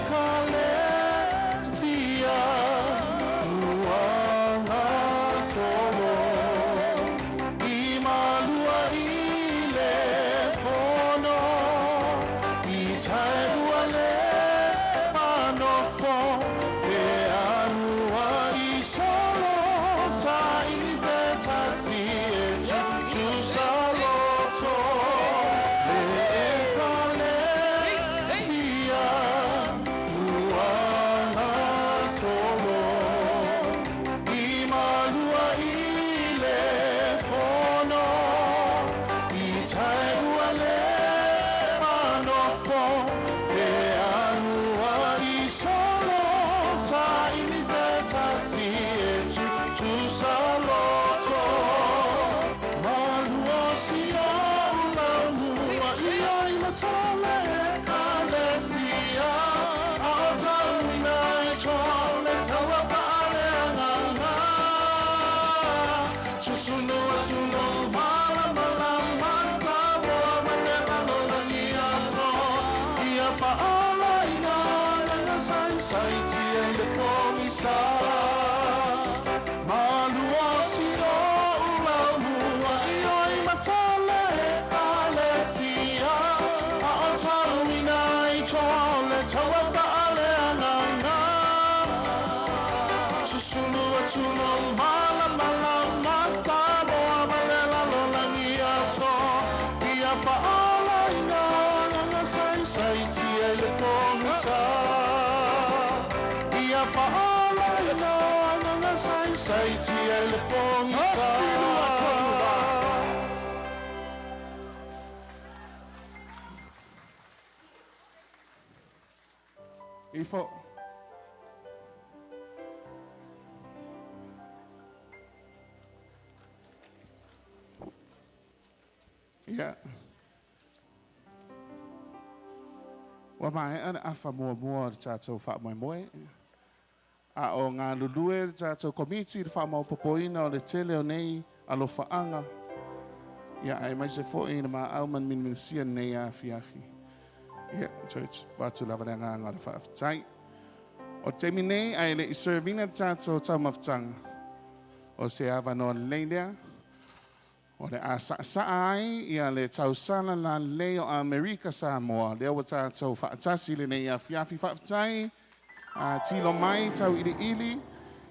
P: ekalesia ua gasolo i malua i le fono i taelua le manofo te alua i solo sa i te tasi e tutusa loto. Le ekalesia ua gasolo i malua i le fono i taelua le manofo te alua i solo sa i te tasi e tutusa loto. Malua si au lau mua i ai matale ekalesia a o tauina i tole taua whaale nganga. Susunu atuno mala mala masa moa mane malolangi ato. Ia whaala i ngā langa sai sai tia i le pongisa. Malua si o lau mua i oi matale ekalesia a o tauina i tole taua whaale nganga. Susunu atuno mala mala masa moa male lalolangi ato. Ia whaala i ngā langa sai sai tia i le pongisa. Ia whaala i ngā langa sai sai tia i le pongisa.
J: Ifo. Ia. Ua maea le afa muamua o le tatou faamoemoe. A o ngā lulue le tatou komiti i le faamaopopoina o le tele o nei alofaaga. Ia ae mai se fo'i le maau ma le miniminisia lenei afiafi. Ia, church, watu lava le agaga o le faafetai. O te taimi nei ae le i servina le tatou taumafataga. O se avanoa lelei lea. O le a saasaa ai ia le tausala lalelei o Amerika Samoa. Lea ua tatou faatasi lenei afiafi faafetai. A tilo mai tau iliili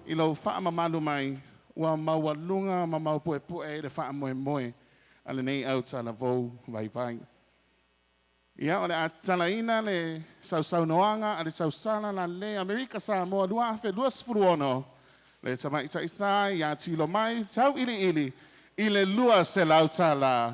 J: i lou faamamalu mai. Ua maualuga ma maupuepue i le faamoemoe a lenei autalavou vaivai. Ia, o le a tatalaina le sausaunoaga a le tausala lalelei Amerika Samoa 2026. Le tamaitaitā ia tilo mai tau iliili i le $200.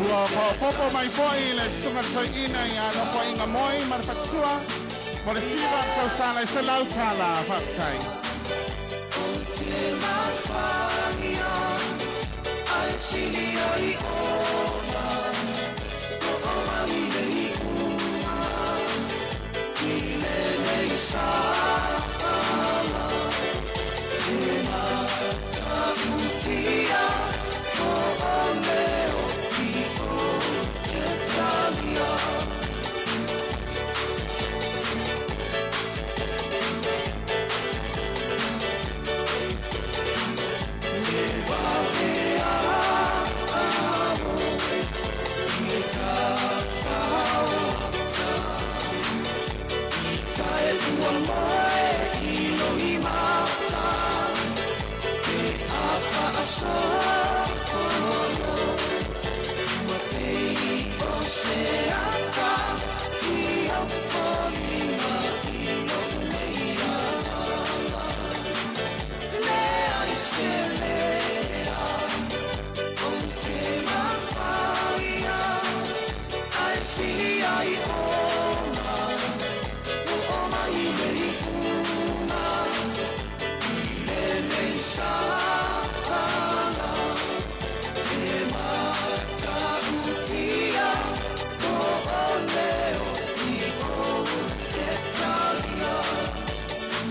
J: Ua faaopoopo mai fo'i le susuga toeaina ia Nofoaiga Moi ma le faletua mo le siva tausala i $100. Faafetai.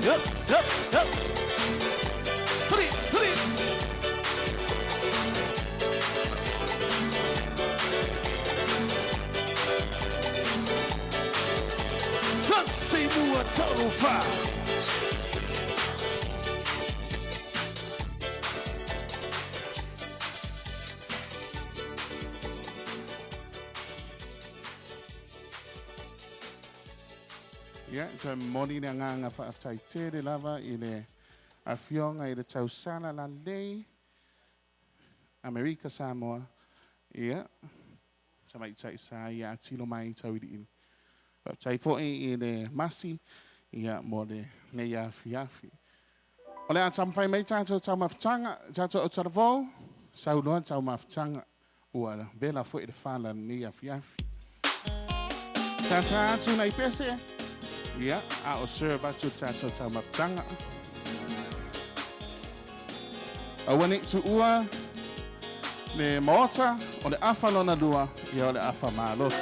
H: Up, up, up. 3, 3. Tasi lua tolu fa.
J: Ia, toe momoli le agaga faafetai tele lava i le afioga i le tausala lalei Amerika Samoa. Ia, tamaitai sa ia tilo mai tauiliili. Faafetai foi i le masi, ia, mo lenei afiafi. O le a taumafai mai tatou taumafataga, tatou autalavou, saunoa taumafataga, ua vela foi le fala lenei afiafi. Tata atu nai pese, ia, a o serve atu tatou taumafataga. Aua nei tuua le maota o le afa lona lua, ia o le afa malosi.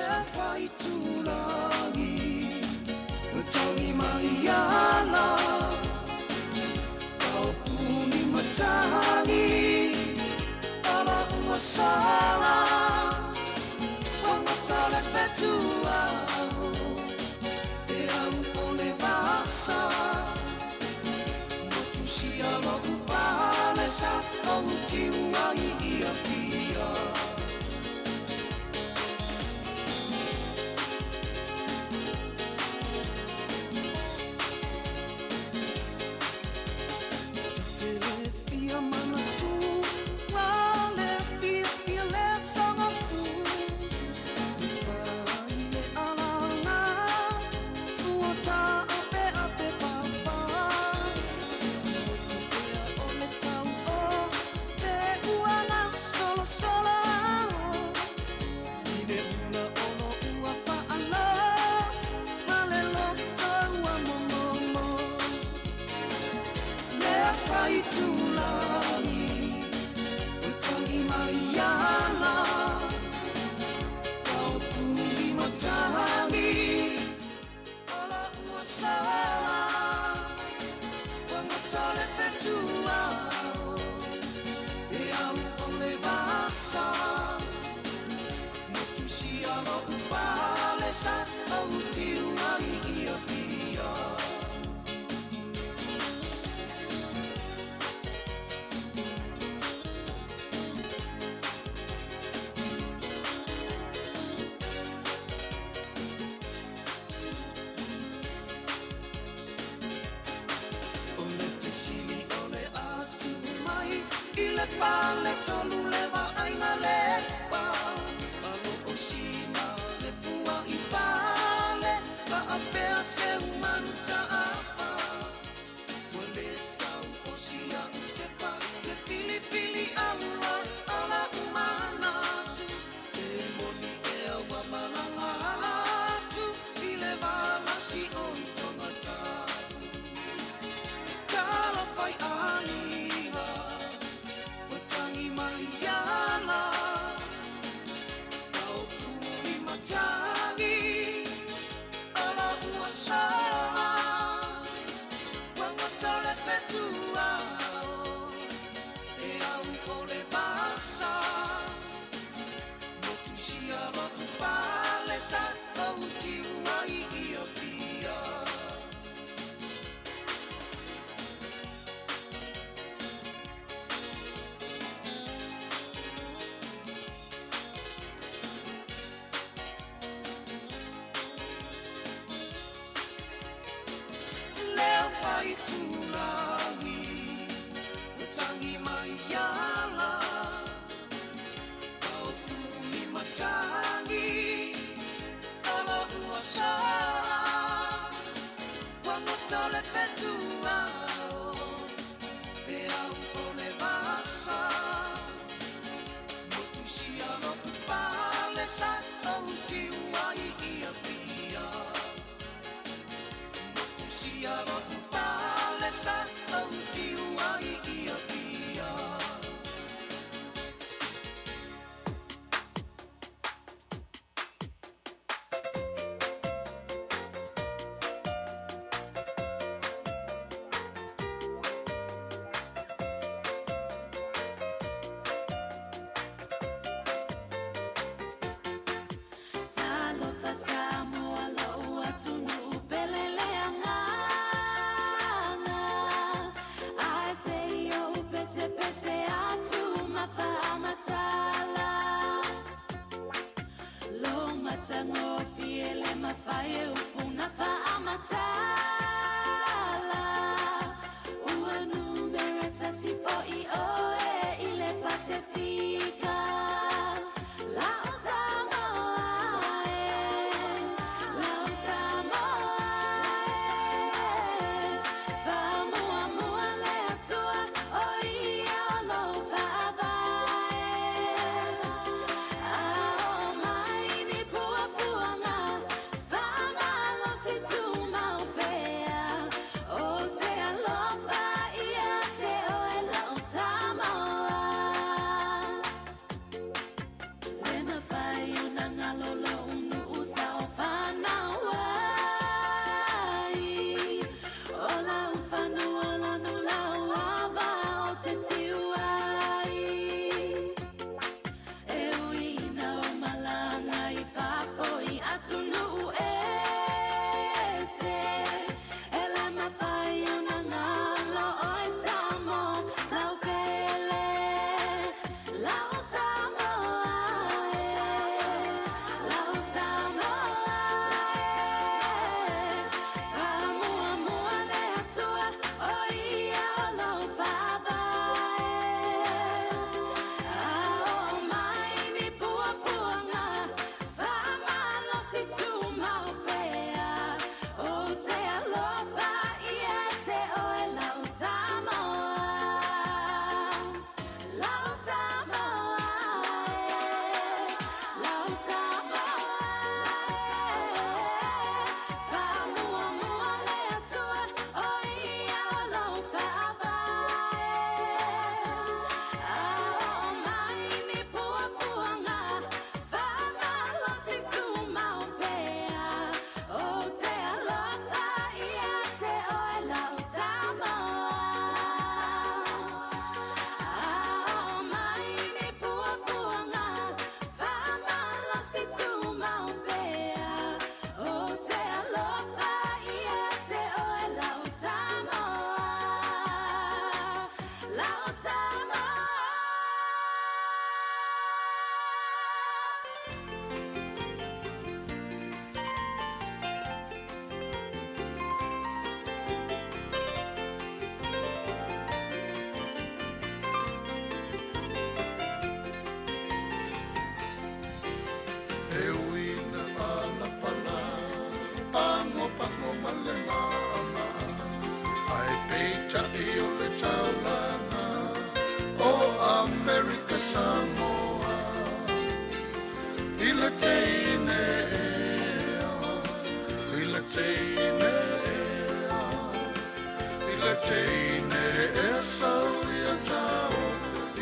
P: le teine e sau ia tau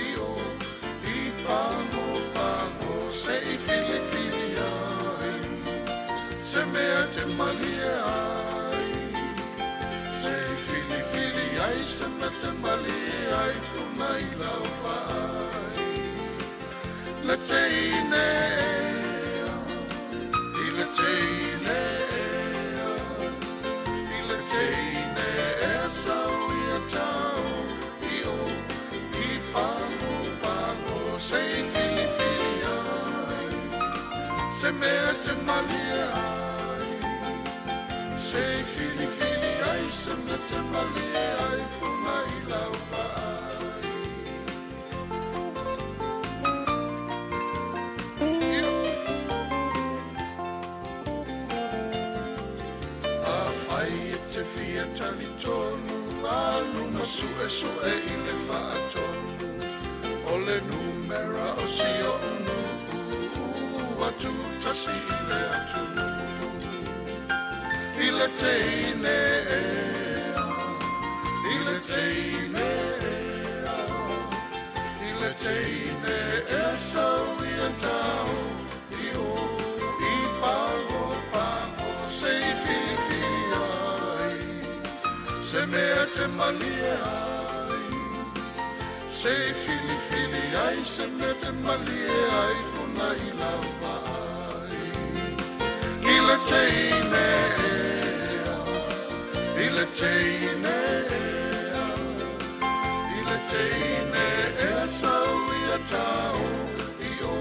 P: i o i pango pango se i fili fili ai se mea te malie ai se i fili fili ai se mea te malie ai funa i lau vai le teine i le teine i le teine e sau ia tau i o i pango pango se i fili fili ai se mea te malie ai se i fili fili ai se mea te malie ai funa i lau vai. A fai e te fia tali tonu a luma sue sue i le whaatonu o le numera o si o unu atu tasi i le atu i le teine i le teine i le teine e sau ia tau i o i pango pango se i fili fili ai se mea te malie ai se i fili fili ai se mea te malie ai funa i lau vai i le teine i le teine i le teine e sau ia tau i o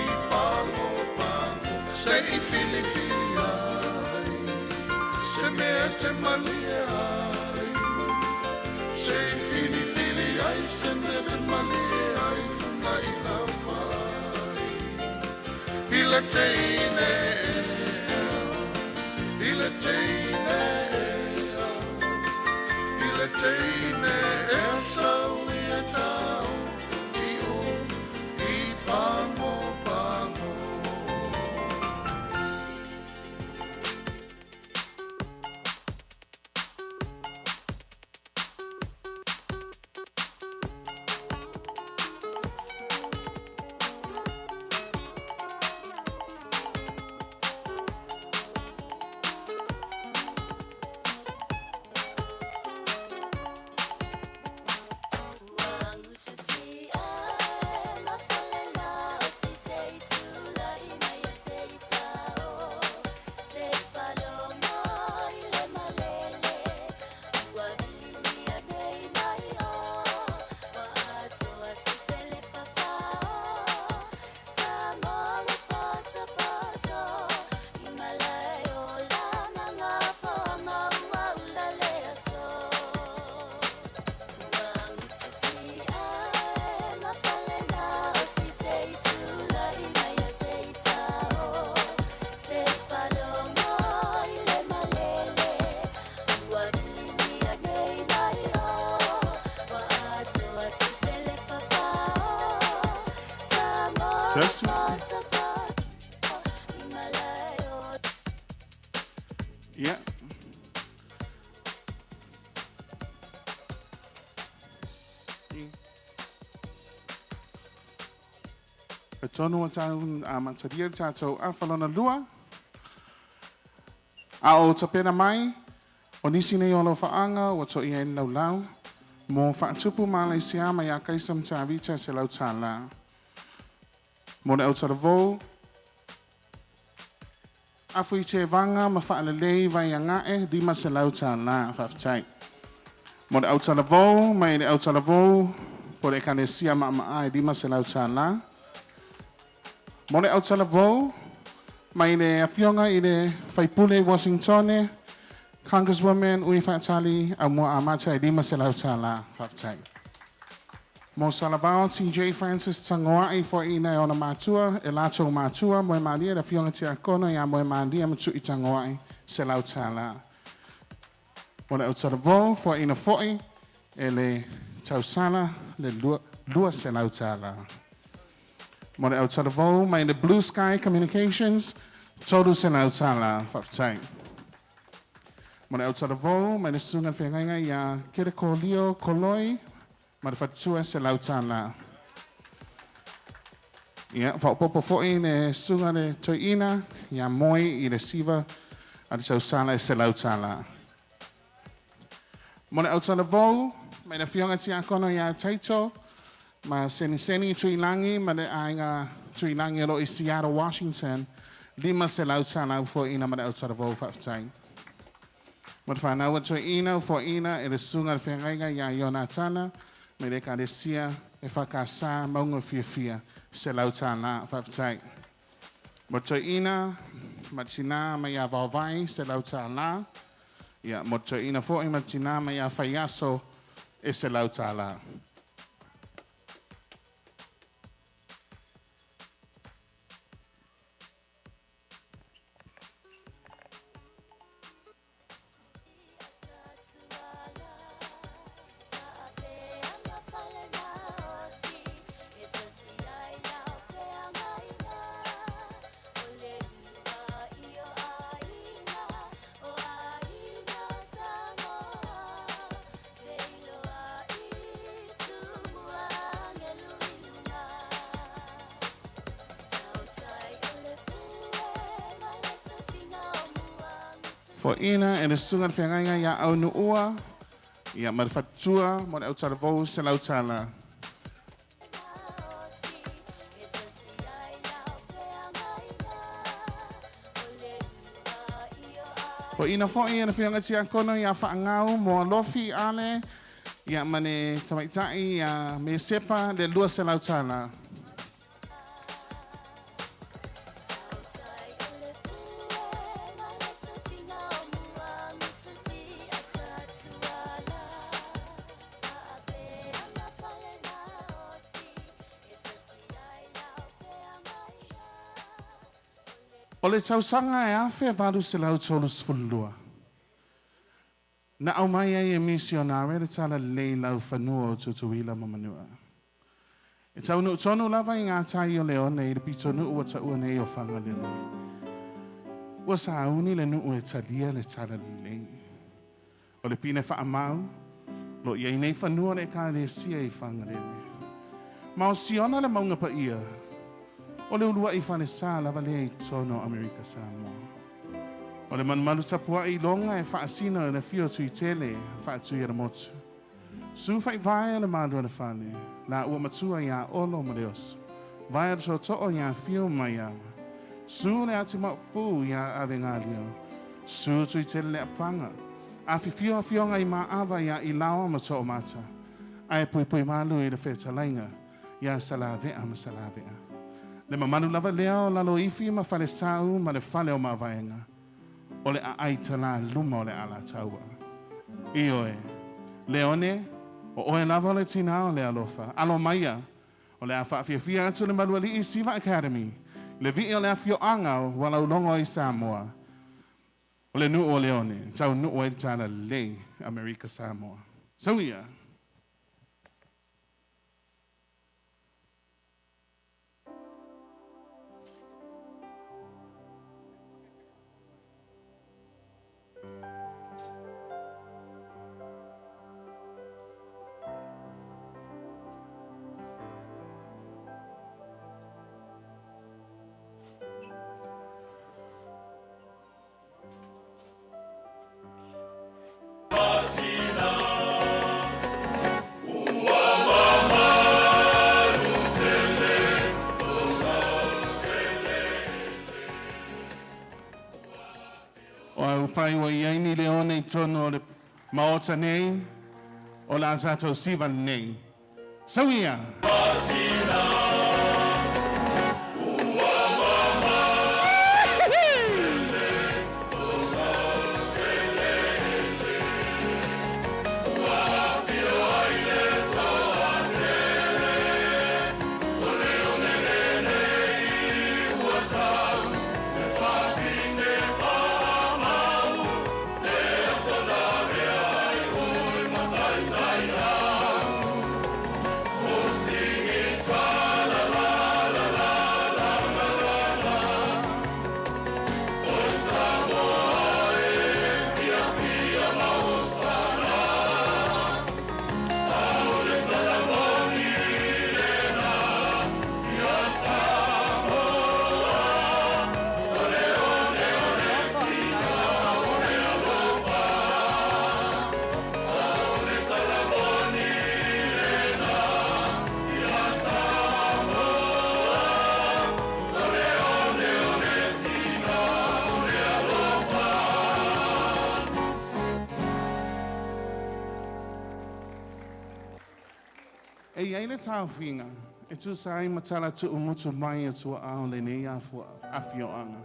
P: i pango pango se i fili fili ai se mea te malie ai se i fili fili ai se mea te malie ai funa i lau vai i le teine i le teine i le teine e sau ia tau i o i pango pango.
J: Tasi. Ia. E tonu o tau a mataria le tātou afa lona lua. A o tapena mai, o nisi nei o alofaʻaga ua toʻia ai le laulau mo faatupu Malaisia mai ia Kaisa ma Tavita $100. Mo le autalavou, afu i tevaga ma faalelei Vaiagae $500. Faafetai. Mo le autalavou mai le autalavou po le ekalesia Maama'a e $500. Mo le autalavou mai le afioga i le faipule Washingtone, Congresswoman Ui Faatali Aumua Amata e $500. Faafetai. Mo Salavao TJ Francis Tagoai foaiina e ona matua e latou matua Moemalie le afioga Tiakono ia Moemalie ma Tu'i Tagoai $100. Mo le autalavou foaiina fo'i e le tausala le $200. Mo le autalavou mai le Blue Sky Communications $300. Faafetai. Mo le autalavou mai le susuga i le feagaiga iā Kerekolio Koloi ma le faletua e $100. Ia, faaopoopo foi le susuga i le toeaina ia Moi i le siva a le tausala e $100. Mo le autalavou mai le afioga tiakono ia Taito ma Seniseni Tuilagi ma le aiga Tuilagi o lo o i Seattle, Washington, $500 ufoina ma le autalavou faafetai. Mo le fanau a toeaina ufoina e le susuga i le feagaiga ia Ionatana mai le ekalesia EFKS Mauga Fiafia, $100 faafetai. Mo le toeaina ma le tinā mai ia Vaovai, $100. Ia, mo le toeaina foi ma le tinā mai ia Faiaso, e $100. Foaiina e le susuga i le feagaiga ia Aunuua ia ma le faletua mo le autalavou $100. Foaiina foi e le afioga tiakono ia Faagau Moalofi Ale ia ma le tamaitai ia Mesepa le $200. O le tausaga e 1832, na aumai ai e misionare le talalelei i laufanua o Tutuila ma Manua. E taunuu tonu lava i gatai o Leone i le pitonuu ua taua nei o Fagalele. Ua sauni le nuu e talia le talalelei. O le pine faamau, o lo o i ai nei fanua o le ekalesia i Fagalele. Ma o Siona le mauga paia, o le uluai falesa lava lea i totonu o Amerika Samoa. O le malumalu tapuai iloga e faasino i le afio o Tuitele, Faatuiolemotu. Su faivae o le malu o le fale, la ua matua iā Olo ma le Oso. Vae o le tootoo iā Fiu ma Maiava. Su le ati maopu iā Avegalio. Su Tuitele le Apaga. Afifio afioga i Maava iā Ilaoa ma Toomata. Ae puipui malu i le fetalaiga iā Salavea ma Salavea. Le mamalu lava lea o Laloifi ma Falesau ma le fale o Mavaega, o le aai talā luma o le Alataua. Ioe, Leone, o oe lava o le tinā o le alofa. Alo maia, o le a faafiafia atu le Malualii Siva Academy, le vii o le afioaga ua laulogo i Samoa. O le nuu o Leone, taunuu ai le talalelei Amerika Samoa. Sau ia! O au whai ua i ai ni Leone i totonu o le Maota nei, o la tatou siva lenei. Sau ia! E iai le taofiga e tusa ai ma tala tu'ugutu mai a tua'a o lenei afio'aga.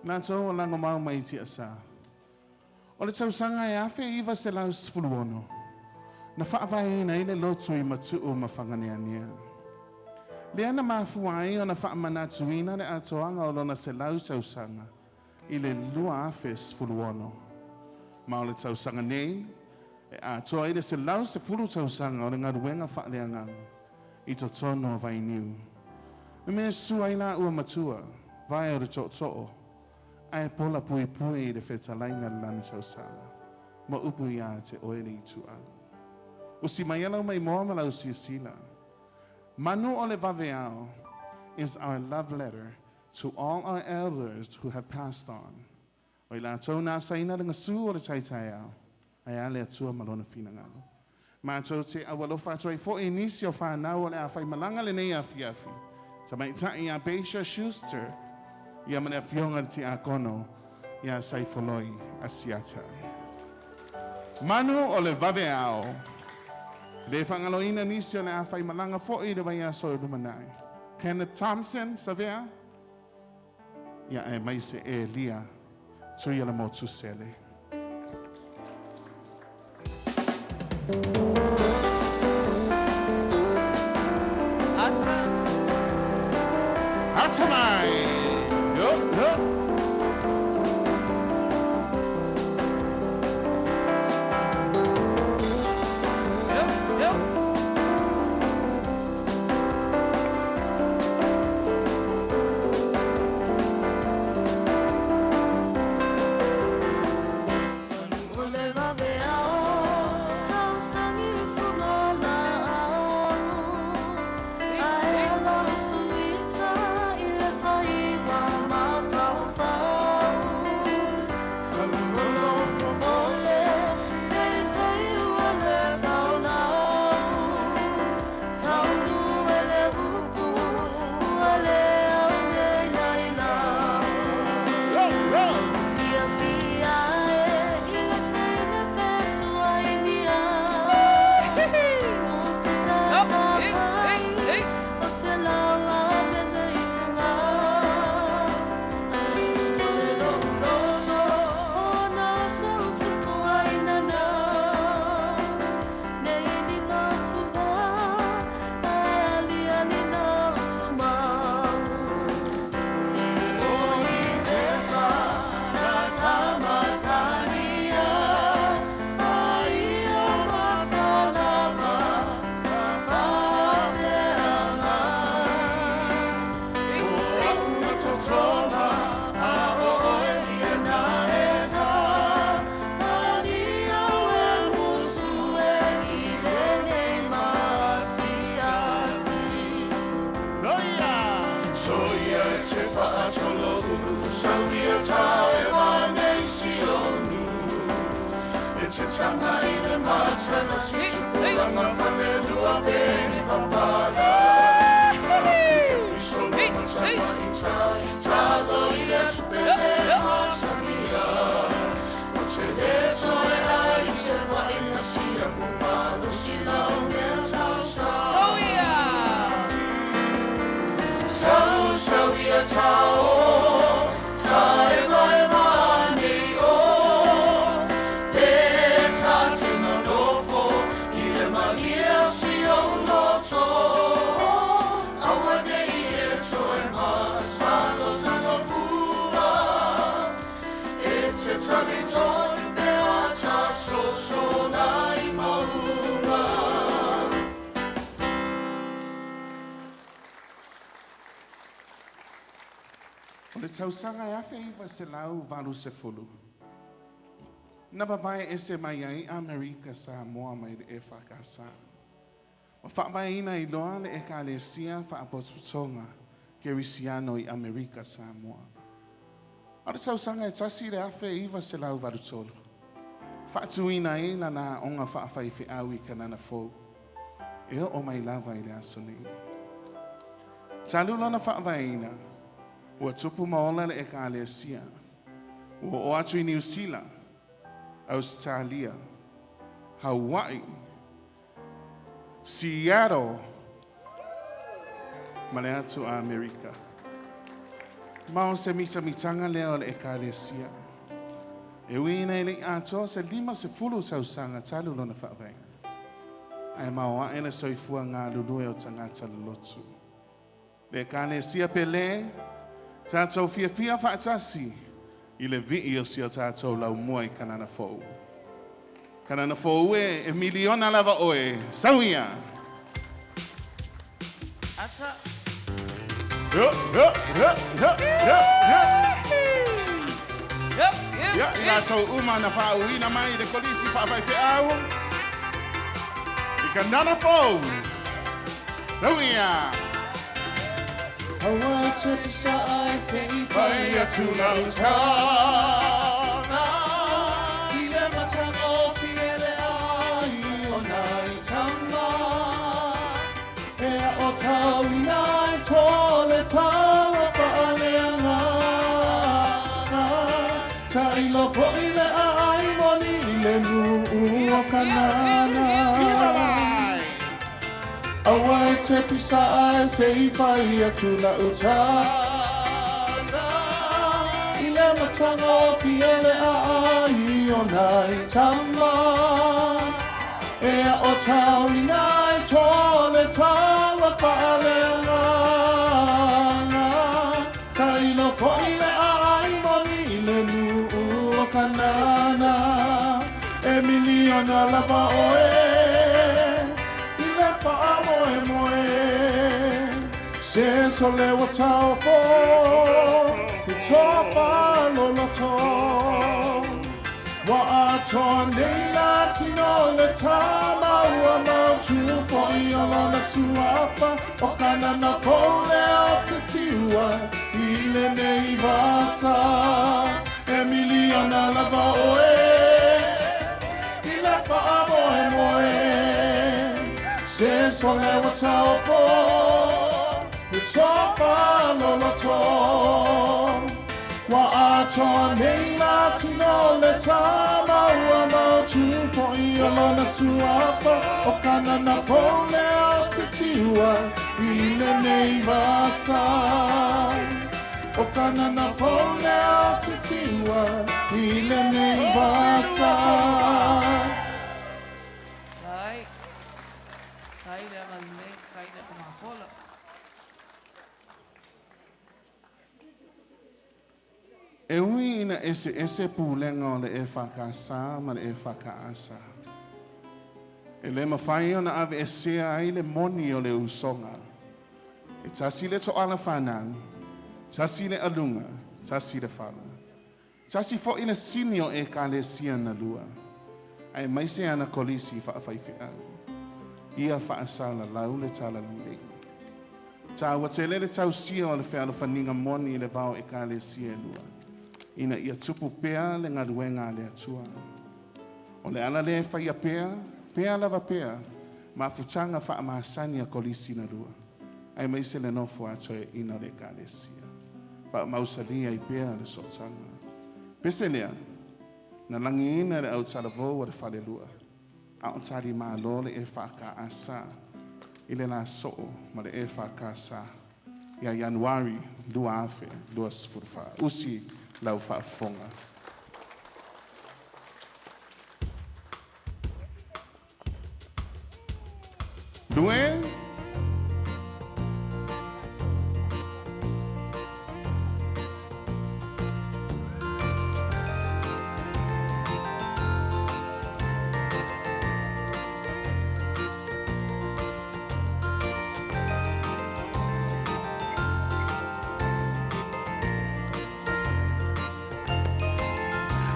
J: Latou o lagomau mai i ti'asā. O le tausaga e 1916, na fa'avaeina ai le lotu i Matu'u ma Faganeanea. Lea na mafua ai ona fa'amanatuina le atoaga o lona selau tausaga i le 2016. Ma o le tausaga nei, e atoa ai le 110 tausaga o le galuega fa'aleagaga i totonu o Vainiu. Le mea sua ai la'ua matua, vae o le to'oto'o, ae pola puipui i le fetalaiga le lanu tausala, ma upu iā te oe le itu'au. Usi mai lau maimoa ma lau siasila. Manu o le Vaveao is our love letter to all our elders who have passed on. O i latou na asaina le gasū o le taitaeao, ae a le Atua ma lona finagalo. Matou te aualofa atu ai fo'i i nisi o fanau o le a faimalaga lenei afiafi, tamaitai ia Beisha Schuster, ia ma le afioga i le tiakono ia Saifoloi Asiata. Manu o le Vaveao. E le faagaloina nisi o le a faimalaga fo'i i le vaiaso i lumanai. Kenneth Thompson, Savea, ia aemaise Elia Tuialemotu Sele. Ata mai! Yo, yo!
Q: Yo, yo. O le vaveao, tausagi fugala'au, ae lau suita i le faiva mafaufau. Taluolo popole, e taiu le taulau. Taunu e le upu, ua le au nei lailau. Fia fia e i le teine pe tuainia. Upu sa sa pai, o te laua mele i luga. Le lo loto, o na sa utupu ai nana. Nei ni lotu ae ali ali na utumau. O i pepa na tamatania, ai o matalava sa fafeaga.
P: O au totoga, a o oe ia na e ta.
Q: Ali au e musu e i lenei masiasi.
P: Soia e te whaatolo ulu, sauia ta e nei si onu. E te tanga i le matana si tupuranga whanelua peni papala. Solo matanga i ta, talo i le tupele masangia. O te leto e ai se whainga sia mo malo si lau mea tau sa. Sau sau ia tao, ta e vai nei o. Te ta te nonofo, i le malia si o loto. Aua nei e toe ma, salo salo fua. E te tali tonu pe a ta so so nai maunga.
J: O le tausaga e 1980. Na vavae ese mai ai Amerika Samoa mai le EFKS. Ma fa'avaeina i loa le ekalesia fa'apotopotoga Kerisiano i Amerika Samoa. A o le tausaga e 1983. Fa'atuina ai lana a'oga fa'afaife'au i Kanana Fou. E o'o mai lava i le aso nei. Talu lona fa'avaeina, ua tupu ma ola le ekalesia. Ua o atu i Niu Sila, Australia, Hawaii, Seattle ma le atu a Amerika. Ma o se mitamitanga lea o le ekalesia. E ui ina e le'i atoa se 50 tausaga talu lona fa'avaega. Ae maoa'e le soifua galulue o tagata lolotu. Le ekalesia pelē, tatou fiafia fa'atasi i le vi'i o si o tatou laumua i Kanana Fou. Kanana Fou e, e miliona lava oe. Sauia!
D: Ata.
J: Yo, yo, yo, yo, yo, yo.
D: Yep, yep,
J: Ia, i latou uma na fa'auina mai i le kolisi fa'afaife'au. I Kanana Fou. Sauia!
P: Aua te pisa ai te i
J: Whai atu lau tāna.
P: I le matanga o fiele ai o nai tama. E a o tau i nai tō le taua whaaleanga. Ta ilo foi le ai moni i le nuu o Kanana. Aua e te pisa ai te i whai atu la utana. I le matanga o fiele a ai o nai tama. E a o tau i nai tō le taua whaaleanga. Ta ilo foi le ai moni i le nuu o Kanana. E miliona lava oe i le whaamoe moe. Se so le wa tau fo, i tō whaloloto. Wa atoa nei la tino le tama ua mautu foi o lona suafa o Kanana fou lea o te tiua i lenei vasa. E miliona lava oe i le whaamoe moe. Se so le wa tau fo, i tō whaloloto. Wa atoa nei la tino le tama ua mautu foi o lona suafa o Kanana fou lea o te tiua i lenei vasa. O Kanana fou lea o te tiua i lenei vasa.
D: Kai. Kai le agalelei, kai le tamafola.
J: E ui ina ese ese pulega o le EFKS ma le EFKS. E le mafai ona aveesea ai le moni o le usoga. E tasi le toala fanau, tasi le aluga, tasi le fala. Tasi fo'i le sini o ekalesia na lua. Aemaise ana kolisi fa'afaife'au. Ia fa'asalalau le talalelei. Tāua tele le tausia o le fealofaniga moni i le vao ekalesia e lua. Ina ia tupu pea le galuega a le Atua. O le ala lea e faia pea, pea lava pea, mafutaga faamasani a kolisi na lua. Aemaise le nofo a toeaina o le ekalesia. Faamausalia ai pea le sootaga. Pese lea, na lagiina le autalavou o le falelua. A o talimālō le EFKS i le la soo ma le EFKS ia Ianuari 2024. Usi lau faafofoga. Lue.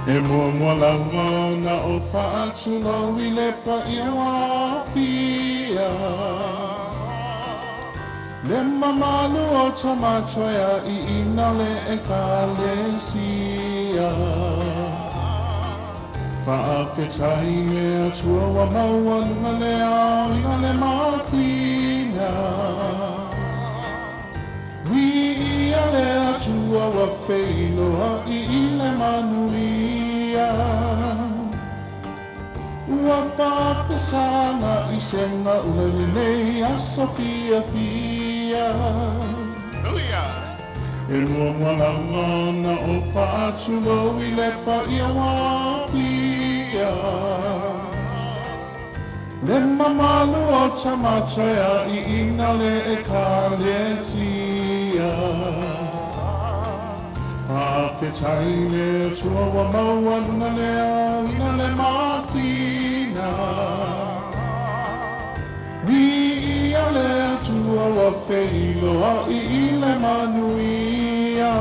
P: E muamua lava ona ou fa'atulou i le paia ua afia. Le mamalu o Tomatoeaiina o le ekalesia. Fa'afetai i le Atua ua maualuga le aoina le matina. Viia le Atua ua feiloa'i i le manuia. Ua faafesaga i sega ula i lenei aso fiafia. E muamua lava ona ou faatulou i le paia ua aofia. Le mamalu o Tama Toeaiina le Ekalesia. Faafetai i le Atua ua maualuga le aoina le masina. Viia le Atua ua feiloai i le manuia.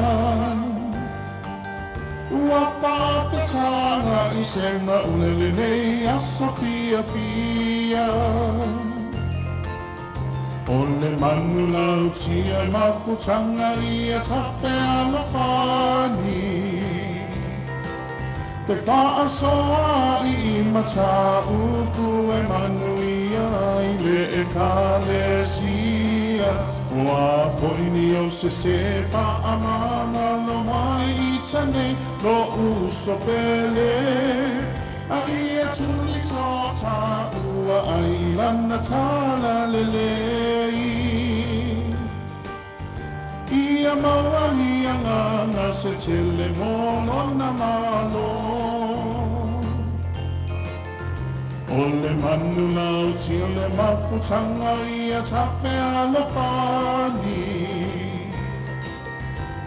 P: Ua faafesaga i sega ula i lenei aso fiafia. O le manu lautia mafutaga ia tafealofani. Te faasoa i mataupu e manuia ai le Ekalesia. O a foi ni ou sesē faamagalo mai ita nei lo'u uso pele. A ia tuliso tāua ai i lana talalelei. Ia maua le agaga se tele mo lona Malo. O le manu lautia le mafutaga ia tafealofani.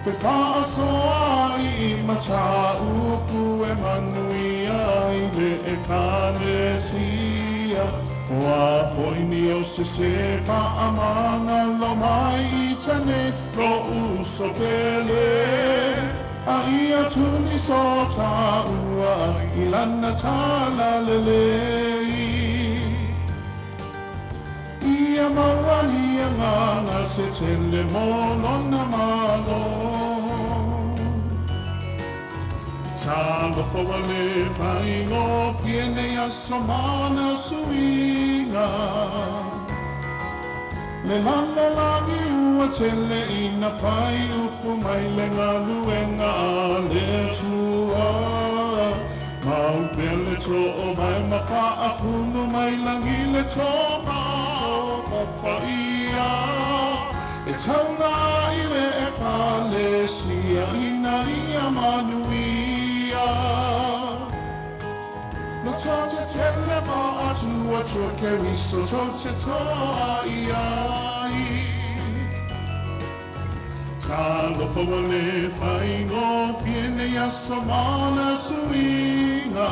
P: Te faasoa i mataupu e manuia ai le Ekalesia. O a foi ni ou sesē faamagalo mai ita nei lo'u uso pele. A ia tuliso tāua i lana talalelei. Ia maua le agaga se tele mo lona Malo. Talofa ua le faigofie nei aso ma ona suiga. Le lalolagi ua tele ina fai upu mai le galuega a le Atua. Mau pea le toovae ma faafulu mai lagi le tofa tofa paia. E taula i le Ekalesia ina ia manuia. No tou te tele faatuatua Keriso tou te toa i ai. Talofa ua le faigofie nei aso ma ona suiga.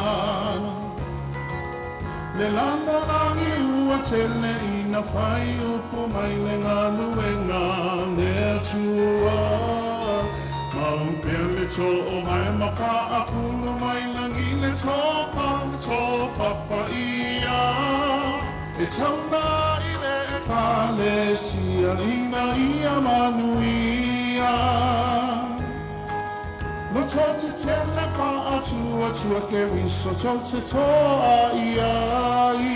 P: Le lalolagi ua tele ina fai upu mai le galuega a le Atua. Mau pea le toovae ma faafulu mai lagi le tofa tofa paia. E taula i le Ekalesia ina ia manuia. No tou te tele faatuatua Keriso tou te toa i ai.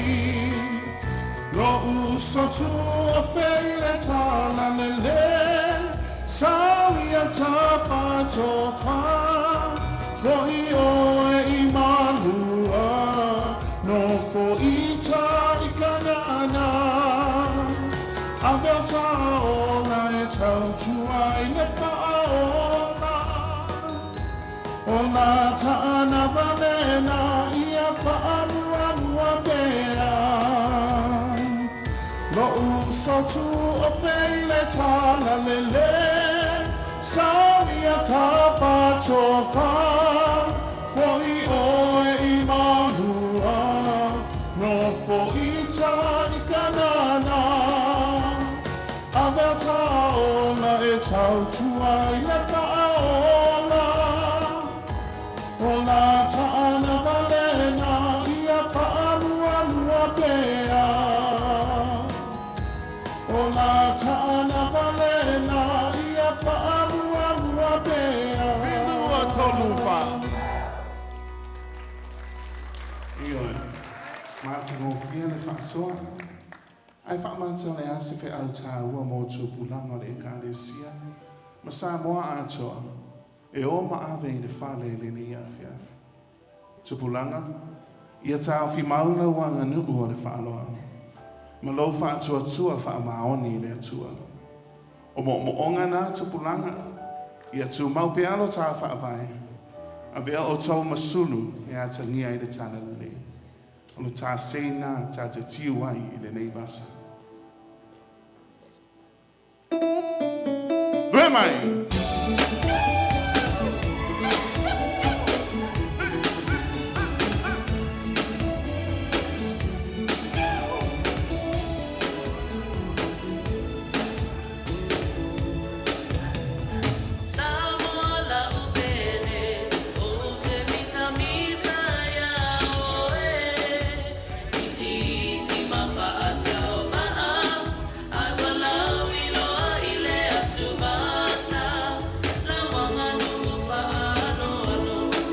P: Lo'u uso tuafe i le talalelei. Sau ia tafatofa. Fo'i oe i Malua. Nofo ita i Kanana. Ave o taoga e tautua i le faaola. O la taana valena ia faamuamua pea. Lo'u uso tuafe i le talalelei. Sau ia tafatofa. Fo'i oe i Malua. Nofo ita i Kanana. Ave o taoga e tautua i le faaola. O la taana valena ia faalualua pea. O la taana valena ia faalualua pea.
J: Lua, tolu, fa. Ioe, matagofie le faasoa. Ae faamatalaea se feau tāua mo tupulaga o le Ekalesia ma Samoa atoa e o ma ave i le fale i lenei afiafi. Tupulaga, Ia taofimau lau aganuu o le faaaloalo ma lou faatuatua faamaoni i le Atua. O moomooga na tupulaga, ia tumau pea lo tā faavae, avea outou ma sulu e atagia ai le talalelei. O le taseina ta te tiu ai i lenei vasa. Lue mai!
Q: Samoa lau pele, ou te mitamita iā oe. Itiiti ma faataumaa, ae ua lauiloa i le atuvasa. Lau aganuu faaaloalo,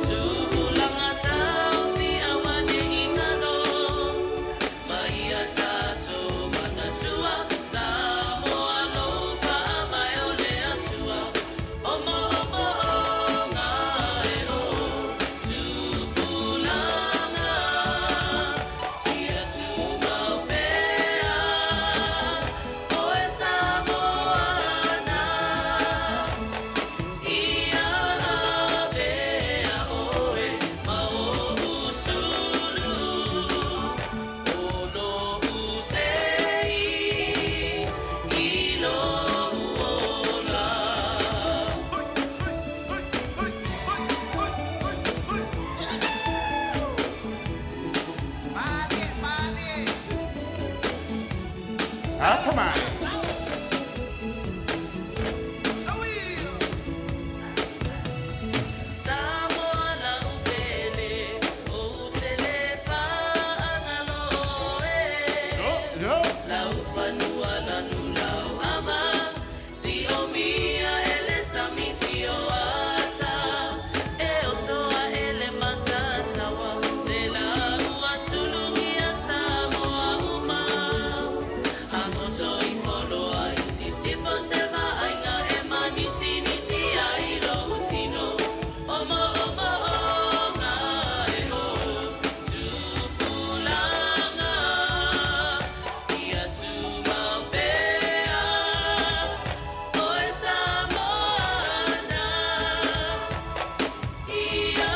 Q: tupulaga taofi aua ne i galo. Ma ia tatou manatua, Samoa lou faavae o le Atua. O moomooga e o tupulaga, ia tumau pea, oe Samoana. Ia avea oe ma ou sulu, o lou sei i lou ola.
J: Ata mai!
Q: Samoa lau pele, ou te le faagalo e. Lau fanua lanu lau ama, siomia e le sami tio ata. E oso ae le matasaua, le lau sulugia Samoa uma. Agoto i foloa i sisifo se vaaiga e manitiniti ai lou tino. O moomooga e o tupulaga, ia tumau pea, oe Samoana. Ia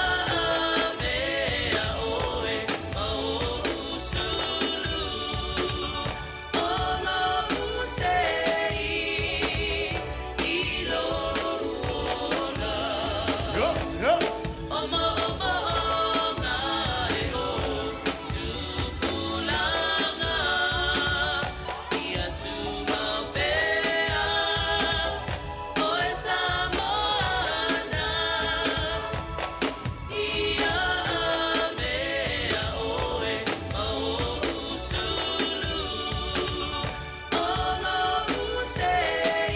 Q: avea oe ma ou sulu, o lou sei i lou ola.
J: Go, go!
Q: O moomooga e o tupulaga, ia tumau pea, oe Samoana. Ia avea oe ma ou sulu, o lou sei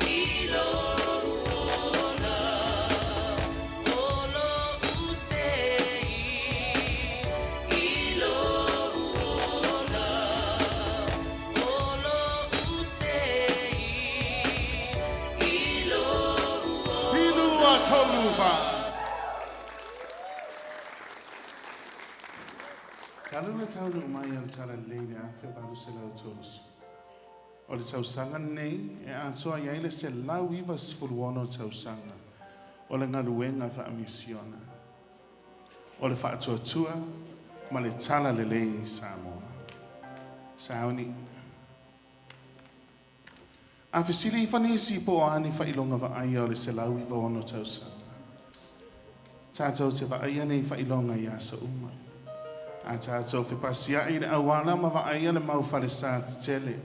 Q: i lou ola. O lou sei i lou ola. O lou sei i lou ola.
J: Pilua tolu fa! Talu le taunuu mai a le Talalelei i le 1830. O le tausaga lenei e atoa i ai le 196 tausaga o le galuega faamisiona. O le faatuatua ma le talalelei i Samoa. Sauni. A fesili ifo nisi po o a ni faailoga vaaia o le 196 tausaga. Tatou te vaaia nei faailoga i aso uma. A tatou fepasiai i le auala ma vaaia le mau falesa tetele,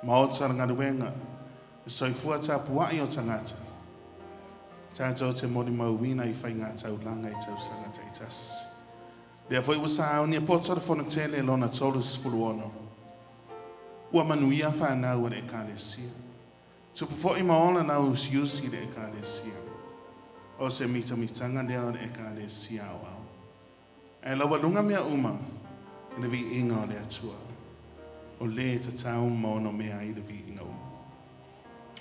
J: maota o le galuega, le soifua tapuai o tagata. Tatou te molimauina i faigataulaga i tausaga taitasi. Lea foi ua sauni e poto le fonotele lona 36. Ua manuia fanau a le ekalesia. Tupu foi ma ola na usiusi i le ekalesia. O se mitamitaga lea o le ekalesia aoao. Ae laualuga mea uma i le viiga o le Atua. O lē tatau ma onomea ai le viiga uma.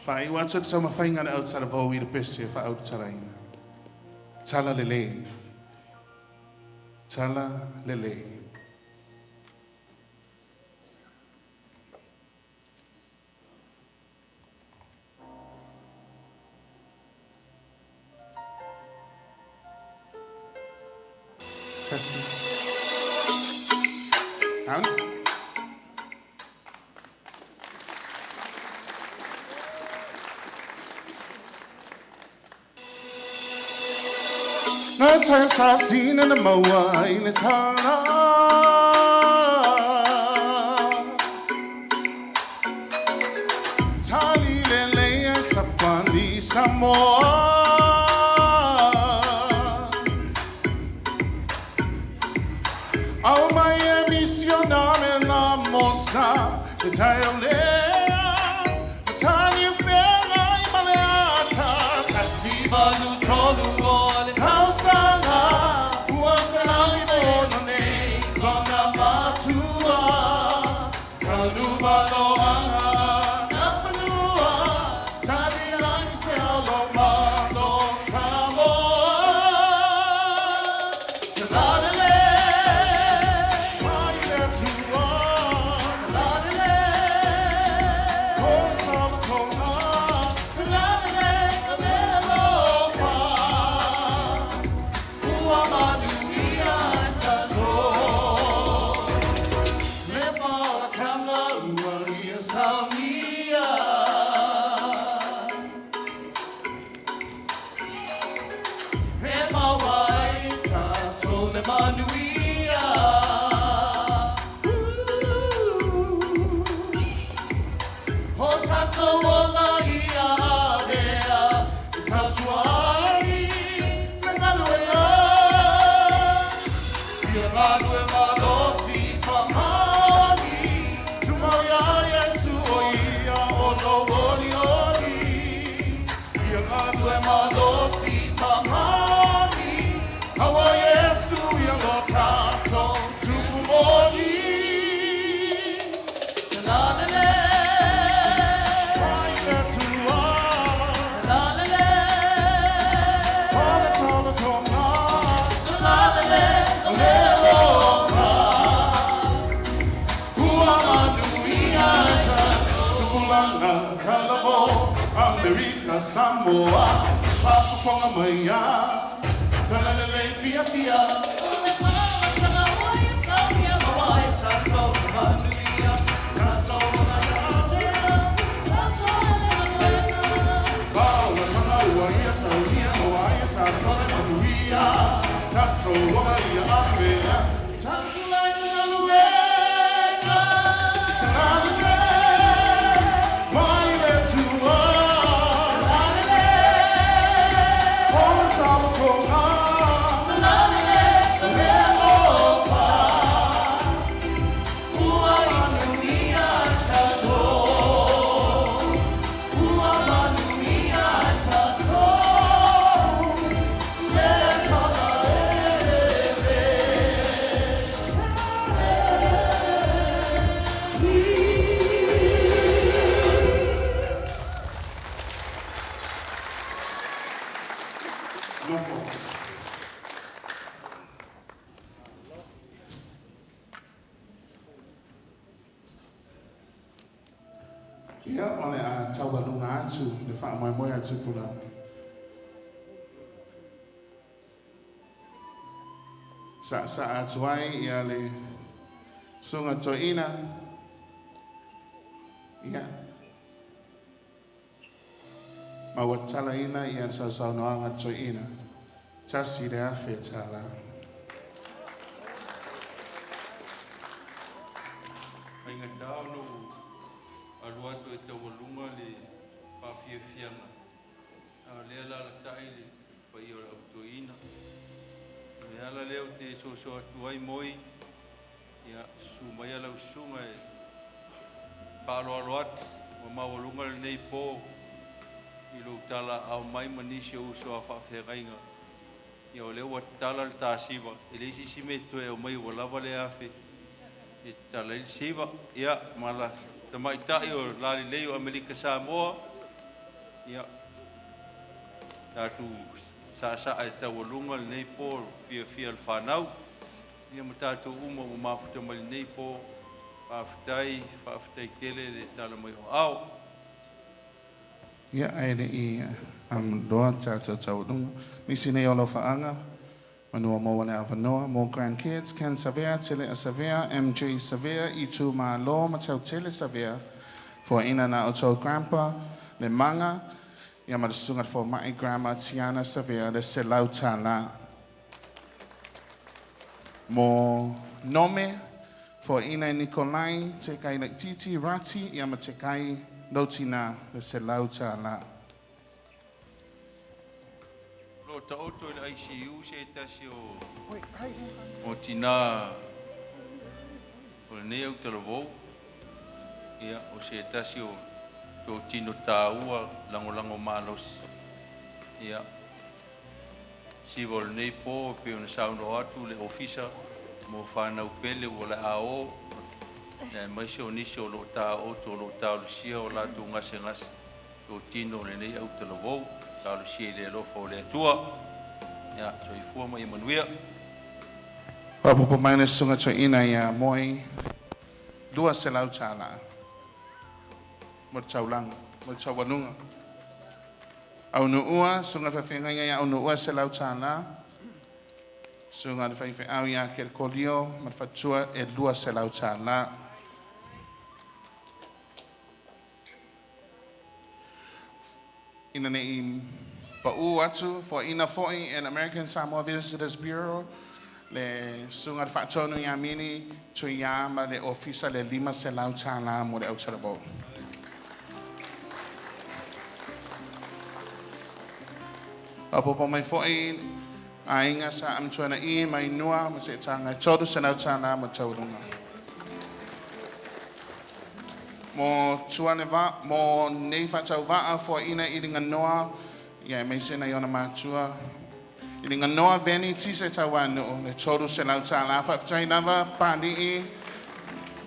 J: Faaiu atu le taumafaiga a le autalavou i le pese e faaulutalaina. Talalelei. Tala Lelei. Testing. And Na tae sa sina na maua i le tala. Tali le leia sa pani Samoa. Au mai e misionare la mosa E tai o lea Tani whenga i maleata Tasi valu tolu o le tausanga Ua se langi mona nei Kona matua Talu maloanga Na whanua Tali langi se alo malo Samoa Talalele Mai le tua Talalele Ko sa matonga Talalele Ka mea lofa Ua manuia tatou Le whaatanga ua ia saumia He mawai tātou le manuia Ho tātou ola ia area E tātua ai le ngaluea Ia ngalue malosi whamani Tumau ia Yesu o ia o lo oli oli Ia ngalue malosi whamani Aua Yesu ia lo tātou tupu moli Talalele Mai le tua Talalele Tala tala tonga Talalele Le alofa Ua manuia ta Tupulanga talavo Amerika Samoa Papafonga maia Talalele fia fia Ia, o le a taualuga atu le faamoemoe a tupulaga. Saasaa atu ai ia le susuga toeaina. Ia. Ma ua tatalaina ia le sausaunoaga a le toeaina. $1,000.
L: Faigata ona ou alu atu e taualuga le faafiafiaga, a o lea e alaalatai le paia o le au toeaina. O le ala lea ou te soso atu ai moi, ia susu maia lau susuga e faaaloalo atu ua maualuga lenei po i lou talaaao mai ma nisi o uso a faafeagaiga. Ia o lea ua tatala le tasiva, e leai se isi mea e toe aumai ua lava le afe e tatala ai le siva. Ia ma la tamaitai o lalelei o Amerika Samoa, ia tatou saasaa e taualuga lenei po fiafia le fanau. Ia ma tatou uma ua mafuta mai lenei po. Faafetai, faafetai tele le tala mai o ao.
J: Ia ae le i loa tātou taualuga. Nisi nei o lau faaga, manua maua le avanoa mo grandkids, Ken Savea, Tele Savea, MJ Savea, Itu Malo, Matau Tele Savea, Foaina na o tau grandpa, le manga, ia ma le susuga le fomai grandma Tiana Savea, le $100. Mo Nome, foaina e Nikolai, Te Kai Laititi, Rati, ia ma Te Kai Lautina, le $100.
L: Lo ta'oto i le ICU se tasi o o tina o lenei autalavou. Ia o se tasi o to tino tāua lagolago malosi. Ia siva o lenei po e pei ona saunoa atu le ofisa mo fanau pele ua le ao aemaise o nisi o loo taoto o loo taolusia o latou gasegase to tino o lenei autalavou talosia i le alofa o le Atua. Ia soifua ma ia manuia.
J: Faaopoopo mai le susuga toeaina ia Moi, $200 mo le taulaga, mo le taualuga. Aunuua, susuga faafeagaiga ia Aunuua, $100. Susuga le faifeau ia Kelekolio ma le faletua e $200. Ina nei pau atu, foaina foi e le American Samoa Visitors Bureau, le susuga le faatonu ia Mini Tuia ma le ofisa le $500 mo le autalavou. Faaopoopo mai foi aiga sa Amituana'i mai Nua ma Se'etaga e $300 mo le taualuga. Mo tuane va, mo nei faatauvaa foaina i Liganoa, ia aemaise nai ona matua. I Liganoa Veni Tise Tauanu'u le $300. Faafetai lava Pali'i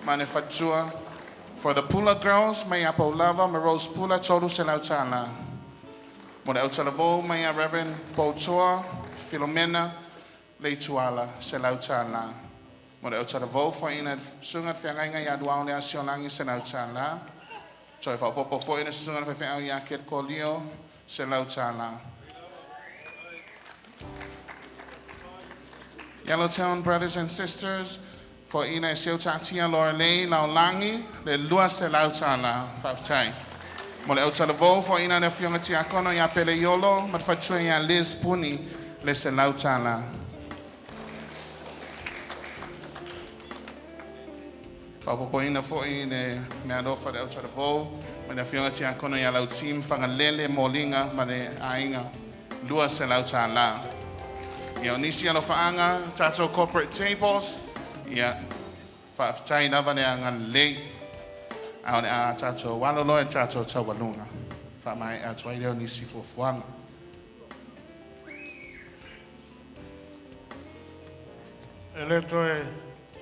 J: ma le faletua. For the Pula Girls mai Apaulava ma Rose Pula $300. Mo le autalavou mai a Reverend Poutoa Filomena Leituala $100. Mo le autalavou foaina susuga le feagaiga ia Luao le Asiolagi $100. Toe faaopoopo foi le susuga le faifeau ia Kelekolio $100. Yellowtown Brothers and Sisters, foaina e seu taatia Lorelei Laolagi le $200. Faafetai. Mo le autalavou foaina le afioga tiakono ia Peleiolo ma le faletua ia Liz Puni le $100. Faaopoopoina foi le meaalofa le autalavou ma le afioga tiakono ia Lautim Fagalele Moliga ma le aiga $200. Ia o nisi alofaaga tatou corporate tables, ia faafetai lava le agalelei a o le a tatou alo loa i le tatou taualuga faamaea atu ai lea o nisi fuafuaga.
R: E le toe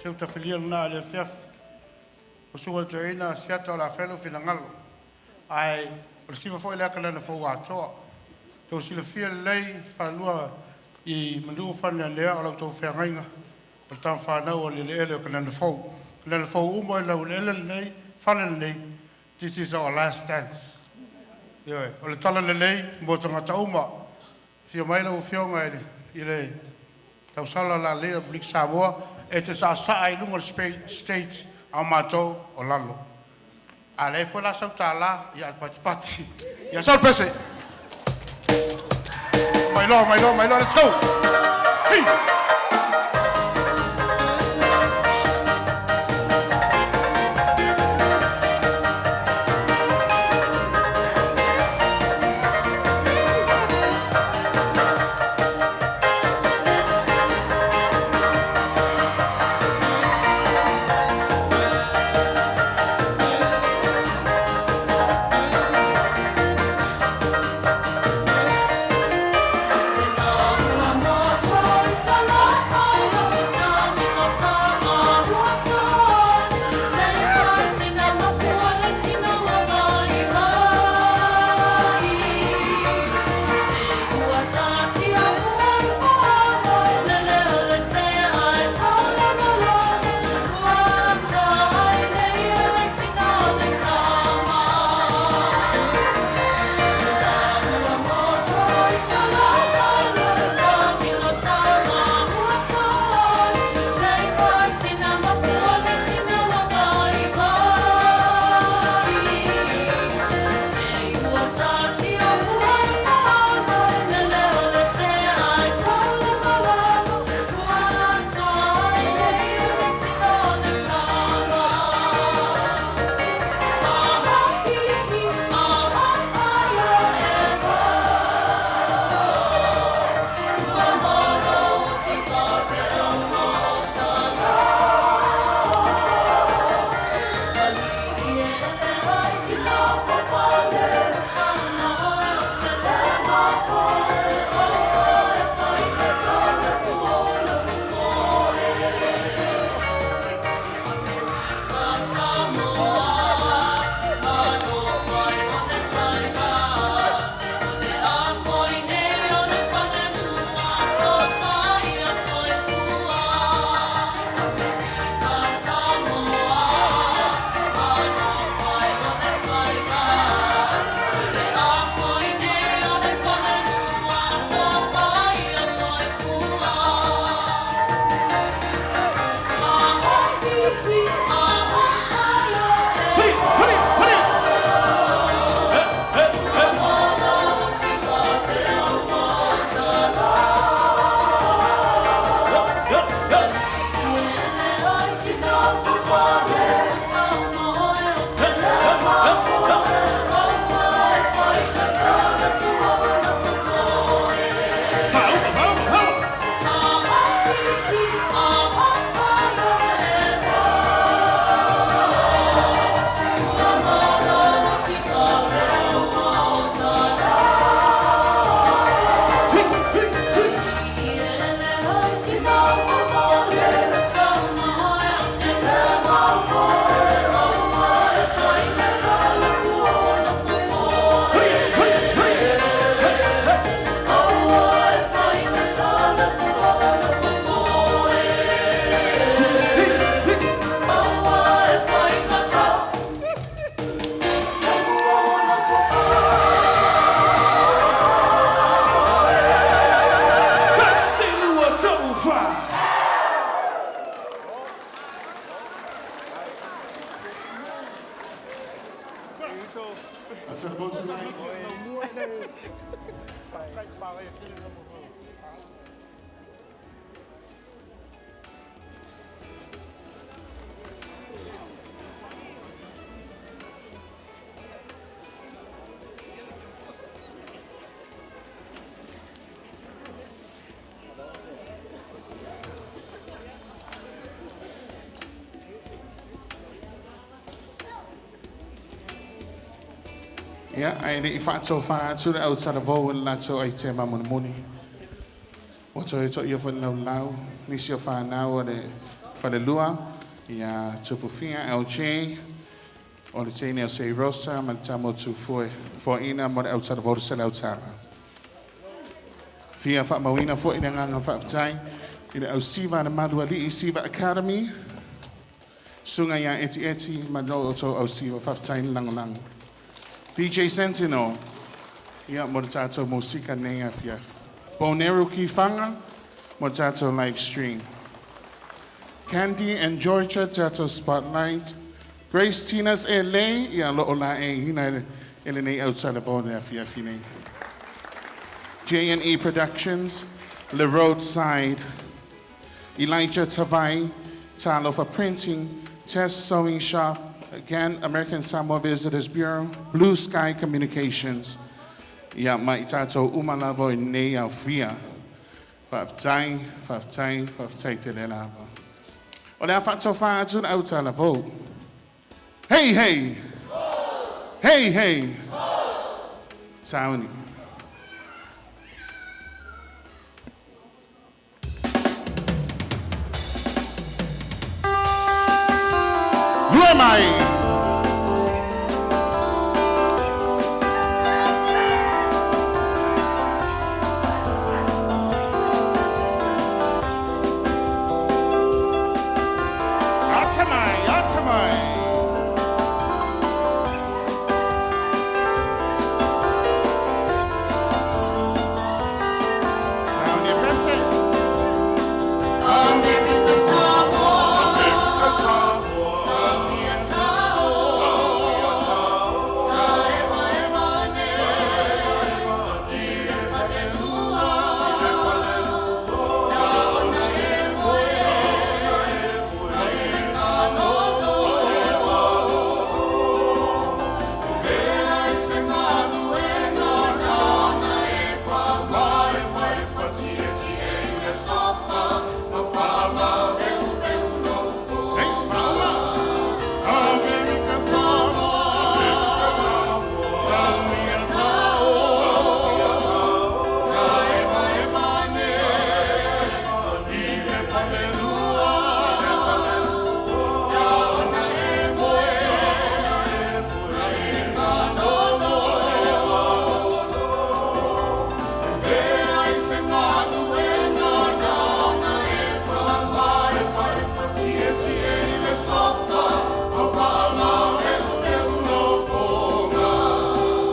R: seu tafilia lena le afiafi. O suga toeaina siata o le afelo finagalo. Ae o le siva foi lea kalana fou atoa. Tou silafia lelei falua i manu faneanea o lau tou feagaiga o le tamafanau o le eleele o kalana fou. Kalana fou uma i lau eleele lenei, fale lenei, this is our last dance. Ioe, o le tala lelei mo tagata uma. Fia mai lau afioga i le tausala la lea Republika Samoa e te saasaa i luga o le stage a matou o lalo. A le foi la sautālā ia patipati. Ia sau le pese. Mai loa, mai loa, mai loa, let's go. Hey!
Q: Ua
J: Autalavo tonight. Ia, ae le i faatofa atu le autalavou i le latou aitema mulimuli. Ua toe toia foi le laulau, nisi o fanau a le falelua, ia Tupufia LJ, o le teine o Sei Rosa ma le tama o Tufue, foaina mo le autalavou le $100. Fia faamauina foi le agaga faafetai i le ausiva a le Malualii Siva Academy, susuga ia Etieti ma lo outou ausiva, faafetai le lagolago. DJ Sentinel, ia mo le tatou musika nei afiafi. Boneru Kifanga, mo le tatou live stream. Candy and Georgia, tatou spotlight. Grace Tinas LA, ia lo o la e hina e lenei autalavou le afiafi nei. J&E Productions, Le Roadside, Elijah Tavai, Talofa Printing, Test Sewing Shop, again, American Samoa Visitors Bureau, Blue Sky Communications. Ia ma i tātou uma lava i nei aufia. Faafetai, faafetai, faafetai tele lava. O le a faatofa atu le autalavou. Hey, hey! Hey, hey! Sauni. Lua mai! Ata mai, ata mai! Sauni e pese!
Q: America Samoa.
J: America Samoa.
Q: Samoa tao. Sa eva eva ne. I le falelua. Na ona e moe. Ai ngā loto. Lea i se galuega na ona e whaamaepaepa tietie i le sofa ma whaamaveuveu nofoga.
J: America Samoa, America Samoa,
Q: Samoa tao. Sa eva eva ne. I le falelua. Na ona e moe. Ai ngā loto. Lea i se galuega na ona e whaamaepaepa tietie i le sofa ma whaamaveuveu nofoga.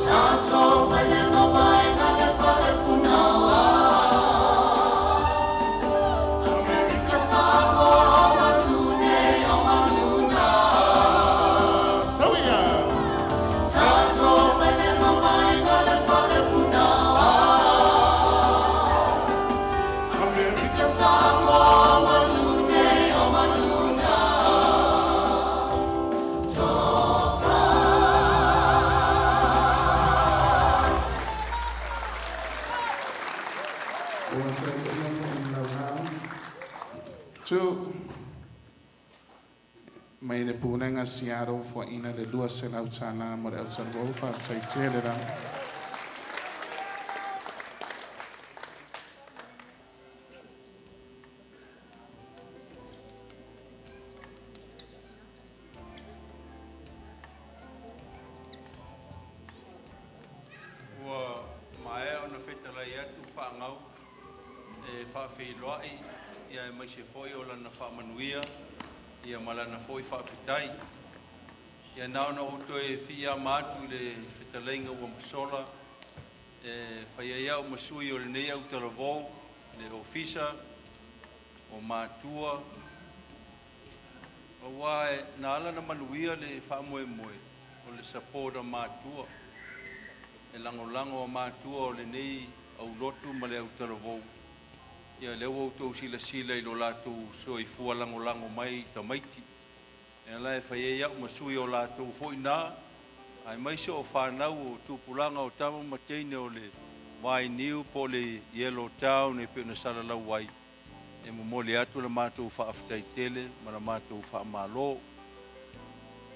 Q: Tātou whale mavaenga le whare punawa. America Samoa o manune o manuna.
J: Sauia!
Q: Tātou whale mavaenga le whare punawa. America Samoa o manune o manuna. Tofa.
J: Ua toe toia foi le laulau. Tu. Mai le pulega Seattle foaina le $200 mo le autalavou, faafetai tele lava.
L: Ua maea ona fetalai atu faagau e faafeiloai ia e maise foi o lana faamanuia ia ma lana foi faafetai. Ia na ona ou toe piiama atu i le fetalaiga ua masola e fai ai au ma sui o lenei autalavou, le ofisa o matua, auā e na ala na manuia le faamoemoe o le support a matua, e lagolago a matua o lenei aulotu ma le autalavou. Ia lea ua outou silasila i lo latou soifua lagolago mai i tamaiti. E ala e fai ai au ma sui o latou foi na, aemaise o fanau o tupulaga o tama ma teine o le Vainiu po o le Yellow Town e pei ona salalau ai, e momoli atu le matou faafetai tele ma le matou faamalo.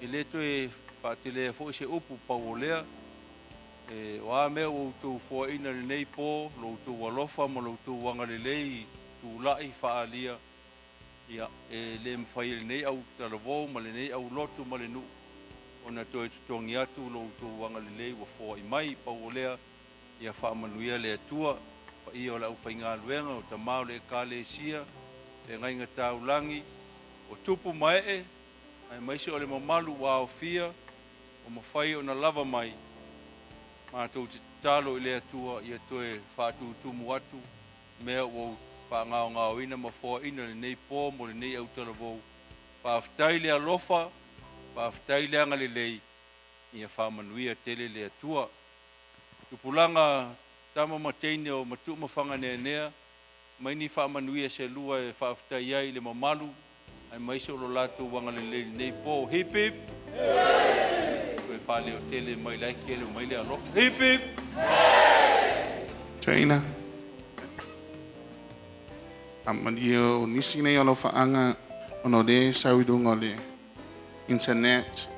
L: E le toe faatelea foi se upu pau o lea, e o a mea ua outou foaina i lenei po, lo outou alofa ma lo outou agalelei i tulai faaalia, ia e le mafai e lenei autalavou ma lenei aulotu ma le nuu ona toe totogi atu lo outou agalelei ua foai mai. Pau o lea, ia faamanuia le Atua, paia o le aufaigaluega, o tama o le Ekalesia, feagaiga taulagi, o tupu ma ee, aemaise o le mamalu ua aofia, ua mafai ona lava mai, matou te tatalo i le Atua ia toe faatutumu atu mea ua faagaogaoina ma foaina lenei po mo lenei autalavou. Faafetai le alofa, faafetai le agalelei, ia faamanuia tele le Atua. Tupulaga tama ma teine o Matu'u ma Faganeenea, mai ni faamanuia se lua e faafetai ai i le mamalu aemaise o lo latou agalelei i lenei po. Hip hip! Toe faaleo tele mai la e kele mai le alofa. Hip hip!
J: Toeaina. Faamalie o nisi nei o alofaaga ona o lea e sau i luga o le internet.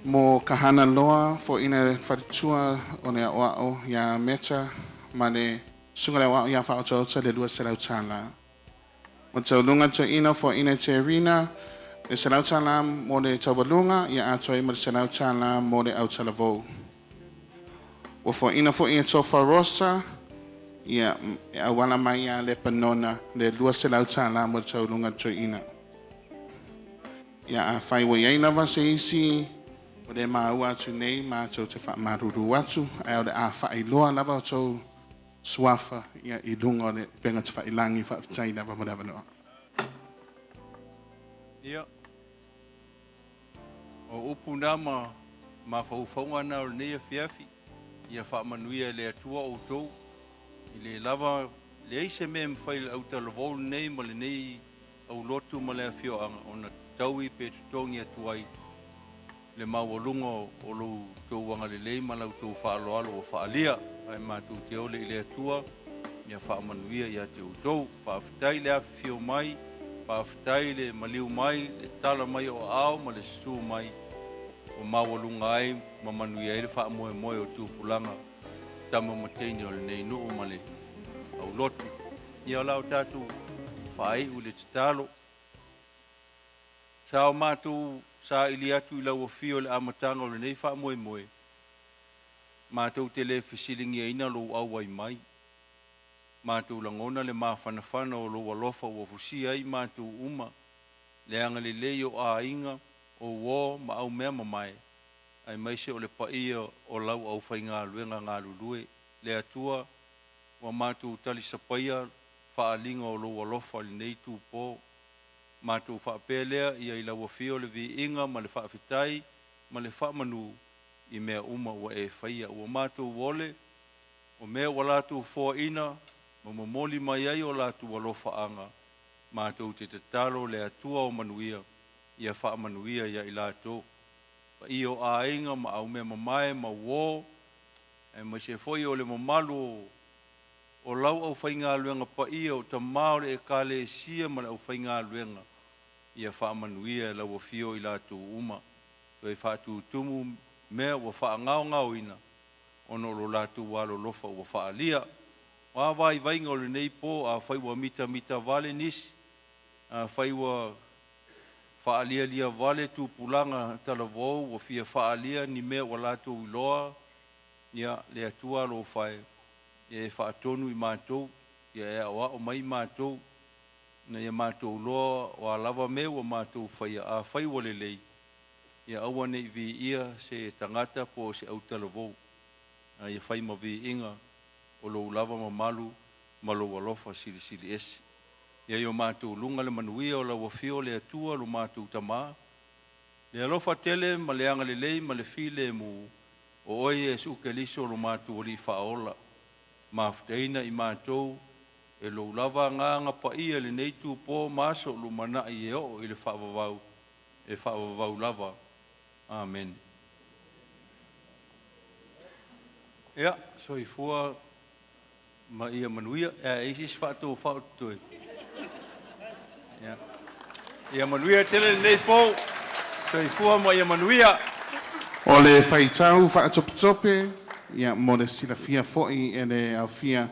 J: Mo Kahana Loa, foaiina e le faletua o le aoao ia Meta ma le susuga i le aoao ia Faaotaota le $200. Mo le tauluga toeaina, foaiina e Terina le $100 mo le taualuga ia atoa ai ma le $100 mo le autalavou. Ua foaiina foi e Tofa Rosa ia e auala mai ia Lepanona le $200 mo le tauluga toeaina. Ia afai ua i ai lava se isi ua le maua atu nei, matou te faamalulu atu, ae o le a faailoa lava outou suafa ia i luga o le upega tafailagi. Faafetai lava mo le avanoa.
L: Ia, o upu na ma mafaufauga na o lenei afiafi, ia faamanuia e le Atua outou. I le lava leai se mea e mafai e le autalavou lenei ma lenei aulotu ma le afioaga ona taui pe totogi atu ai le maualuga o lo outou agalelei ma la outou faaaloalo ua faaalia. Ae matou te ole i le Atua ia faamanuia ia te outou. Faafetai le afifio mai, faafetai le maliu mai, le tala mai o aao ma le susu mai ua maualuga ai ma manuia ai le faamoemoe o tupulaga tama ma teine o lenei nuu ma le aulotu. Ia o la o tatou faaiu i le tatalo. Sa o matou saili atu i lau afio i le amataga o lenei faamoemoe, matou te le fesiligiaina lou auai mai. Matou lagona le mafanafana o lou alofa ua fusia ai matou uma, le agalelei o aiga, o uo ma aumea mamae, aemaise o le paia o lau aufaigaluega galulue. Le Atua, ua matou talisapaia faaaliga o lou alofa i lenei itupo. Matou faapea lea, ia i lau afio le viiga ma le faafetai ma le faamanu i mea uma ua e faia. Ua matou ole, o mea ua latou foaina ma momoli mai ai o latou alofaaga, matou te tatalo le Atua o manuia, ia faamanuia ia i latou. Paia o aiga ma aumea mamae ma uo, aemaise foi o le mamalu o lau aufaigaluega paia o tama o le Ekalesia ma le aufaigaluega, ia faamanuia e lau afio i latou uma, toe faatutumu mea ua faagaogaoina ona o lo latou alolofa ua faaalia. O a vaivaiga o lenei po, afai ua mitamita vale nisi, afai ua faalialia vale tupulaga talavou ua fia faaalia ni mea ua latou iloa, ia le Atua alofa e, ia e faatonu i matou, ia e aoao mai matou, ina ia matou iloa o a lava mea ua matou faia, afai ua lelei, ia aua ne i viia se tagata po o se autalavou, a ia fai ma viiga o lou lava mamalu ma lou alofa silisili ese. Ia i o matou luga le manuia o lau afio le Atua lo matou Tamā. Le alofa tele ma le agalelei ma le filemu o oe Iesu Keriso lo matou Alii Faaola, mafutaina i matou e lou lava agaga paia i lenei itupo ma aso o lumanai e oo i le faavavau e faavavau lava. Amene. Ia, soifua ma ia manuia. E ai se faatofau o totoe. Ia. Ia manuia tele lenei po. Soifua ma ia manuia.
J: O le faitau faatopetope, ia mo le silafia foi e le aofia,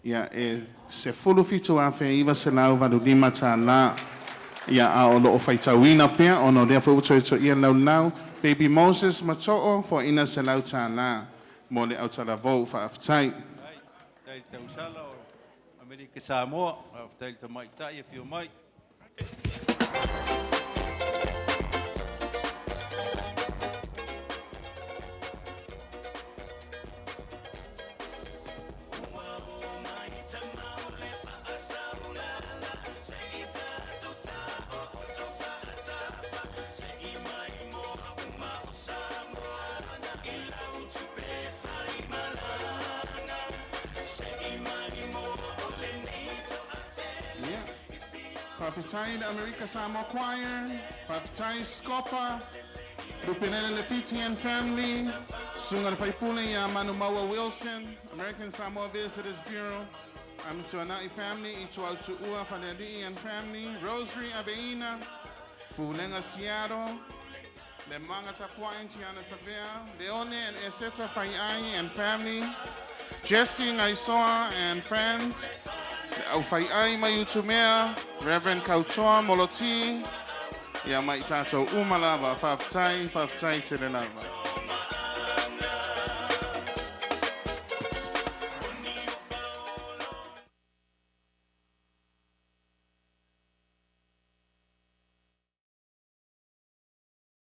J: ia e $17,985 tālā, ia a o loo faitauina pea ona o lea foi ua toetoia le laulau. Baby Moses Mato'o foaina $100 tālā mo le autalavou. Faafetai.
L: Faafetai i le tausala o Amerika Samoa, faafetai i le tamaitai afio mai.
J: Ia. Faafetai le Amerika Samoa Choir, faafetai Scopa, Lupelele Lefiti and family, Susuga le Faipule ia Manumaua Wilson, American Samoa Visitors Bureau, Amituanai family, Ituautu'ua Faleali'i and family, Rosary Aveina, Pulega Seattle, Le Manga Tapuai Tiana Savea, Leone and Eseta Fai'ai and family, Jesse Ngaisoa and friends, Le Au Fai'ai mai Utumea, Reverend Kautoa Moloti, ia ma i tatou uma lava, faafetai, faafetai tele lava.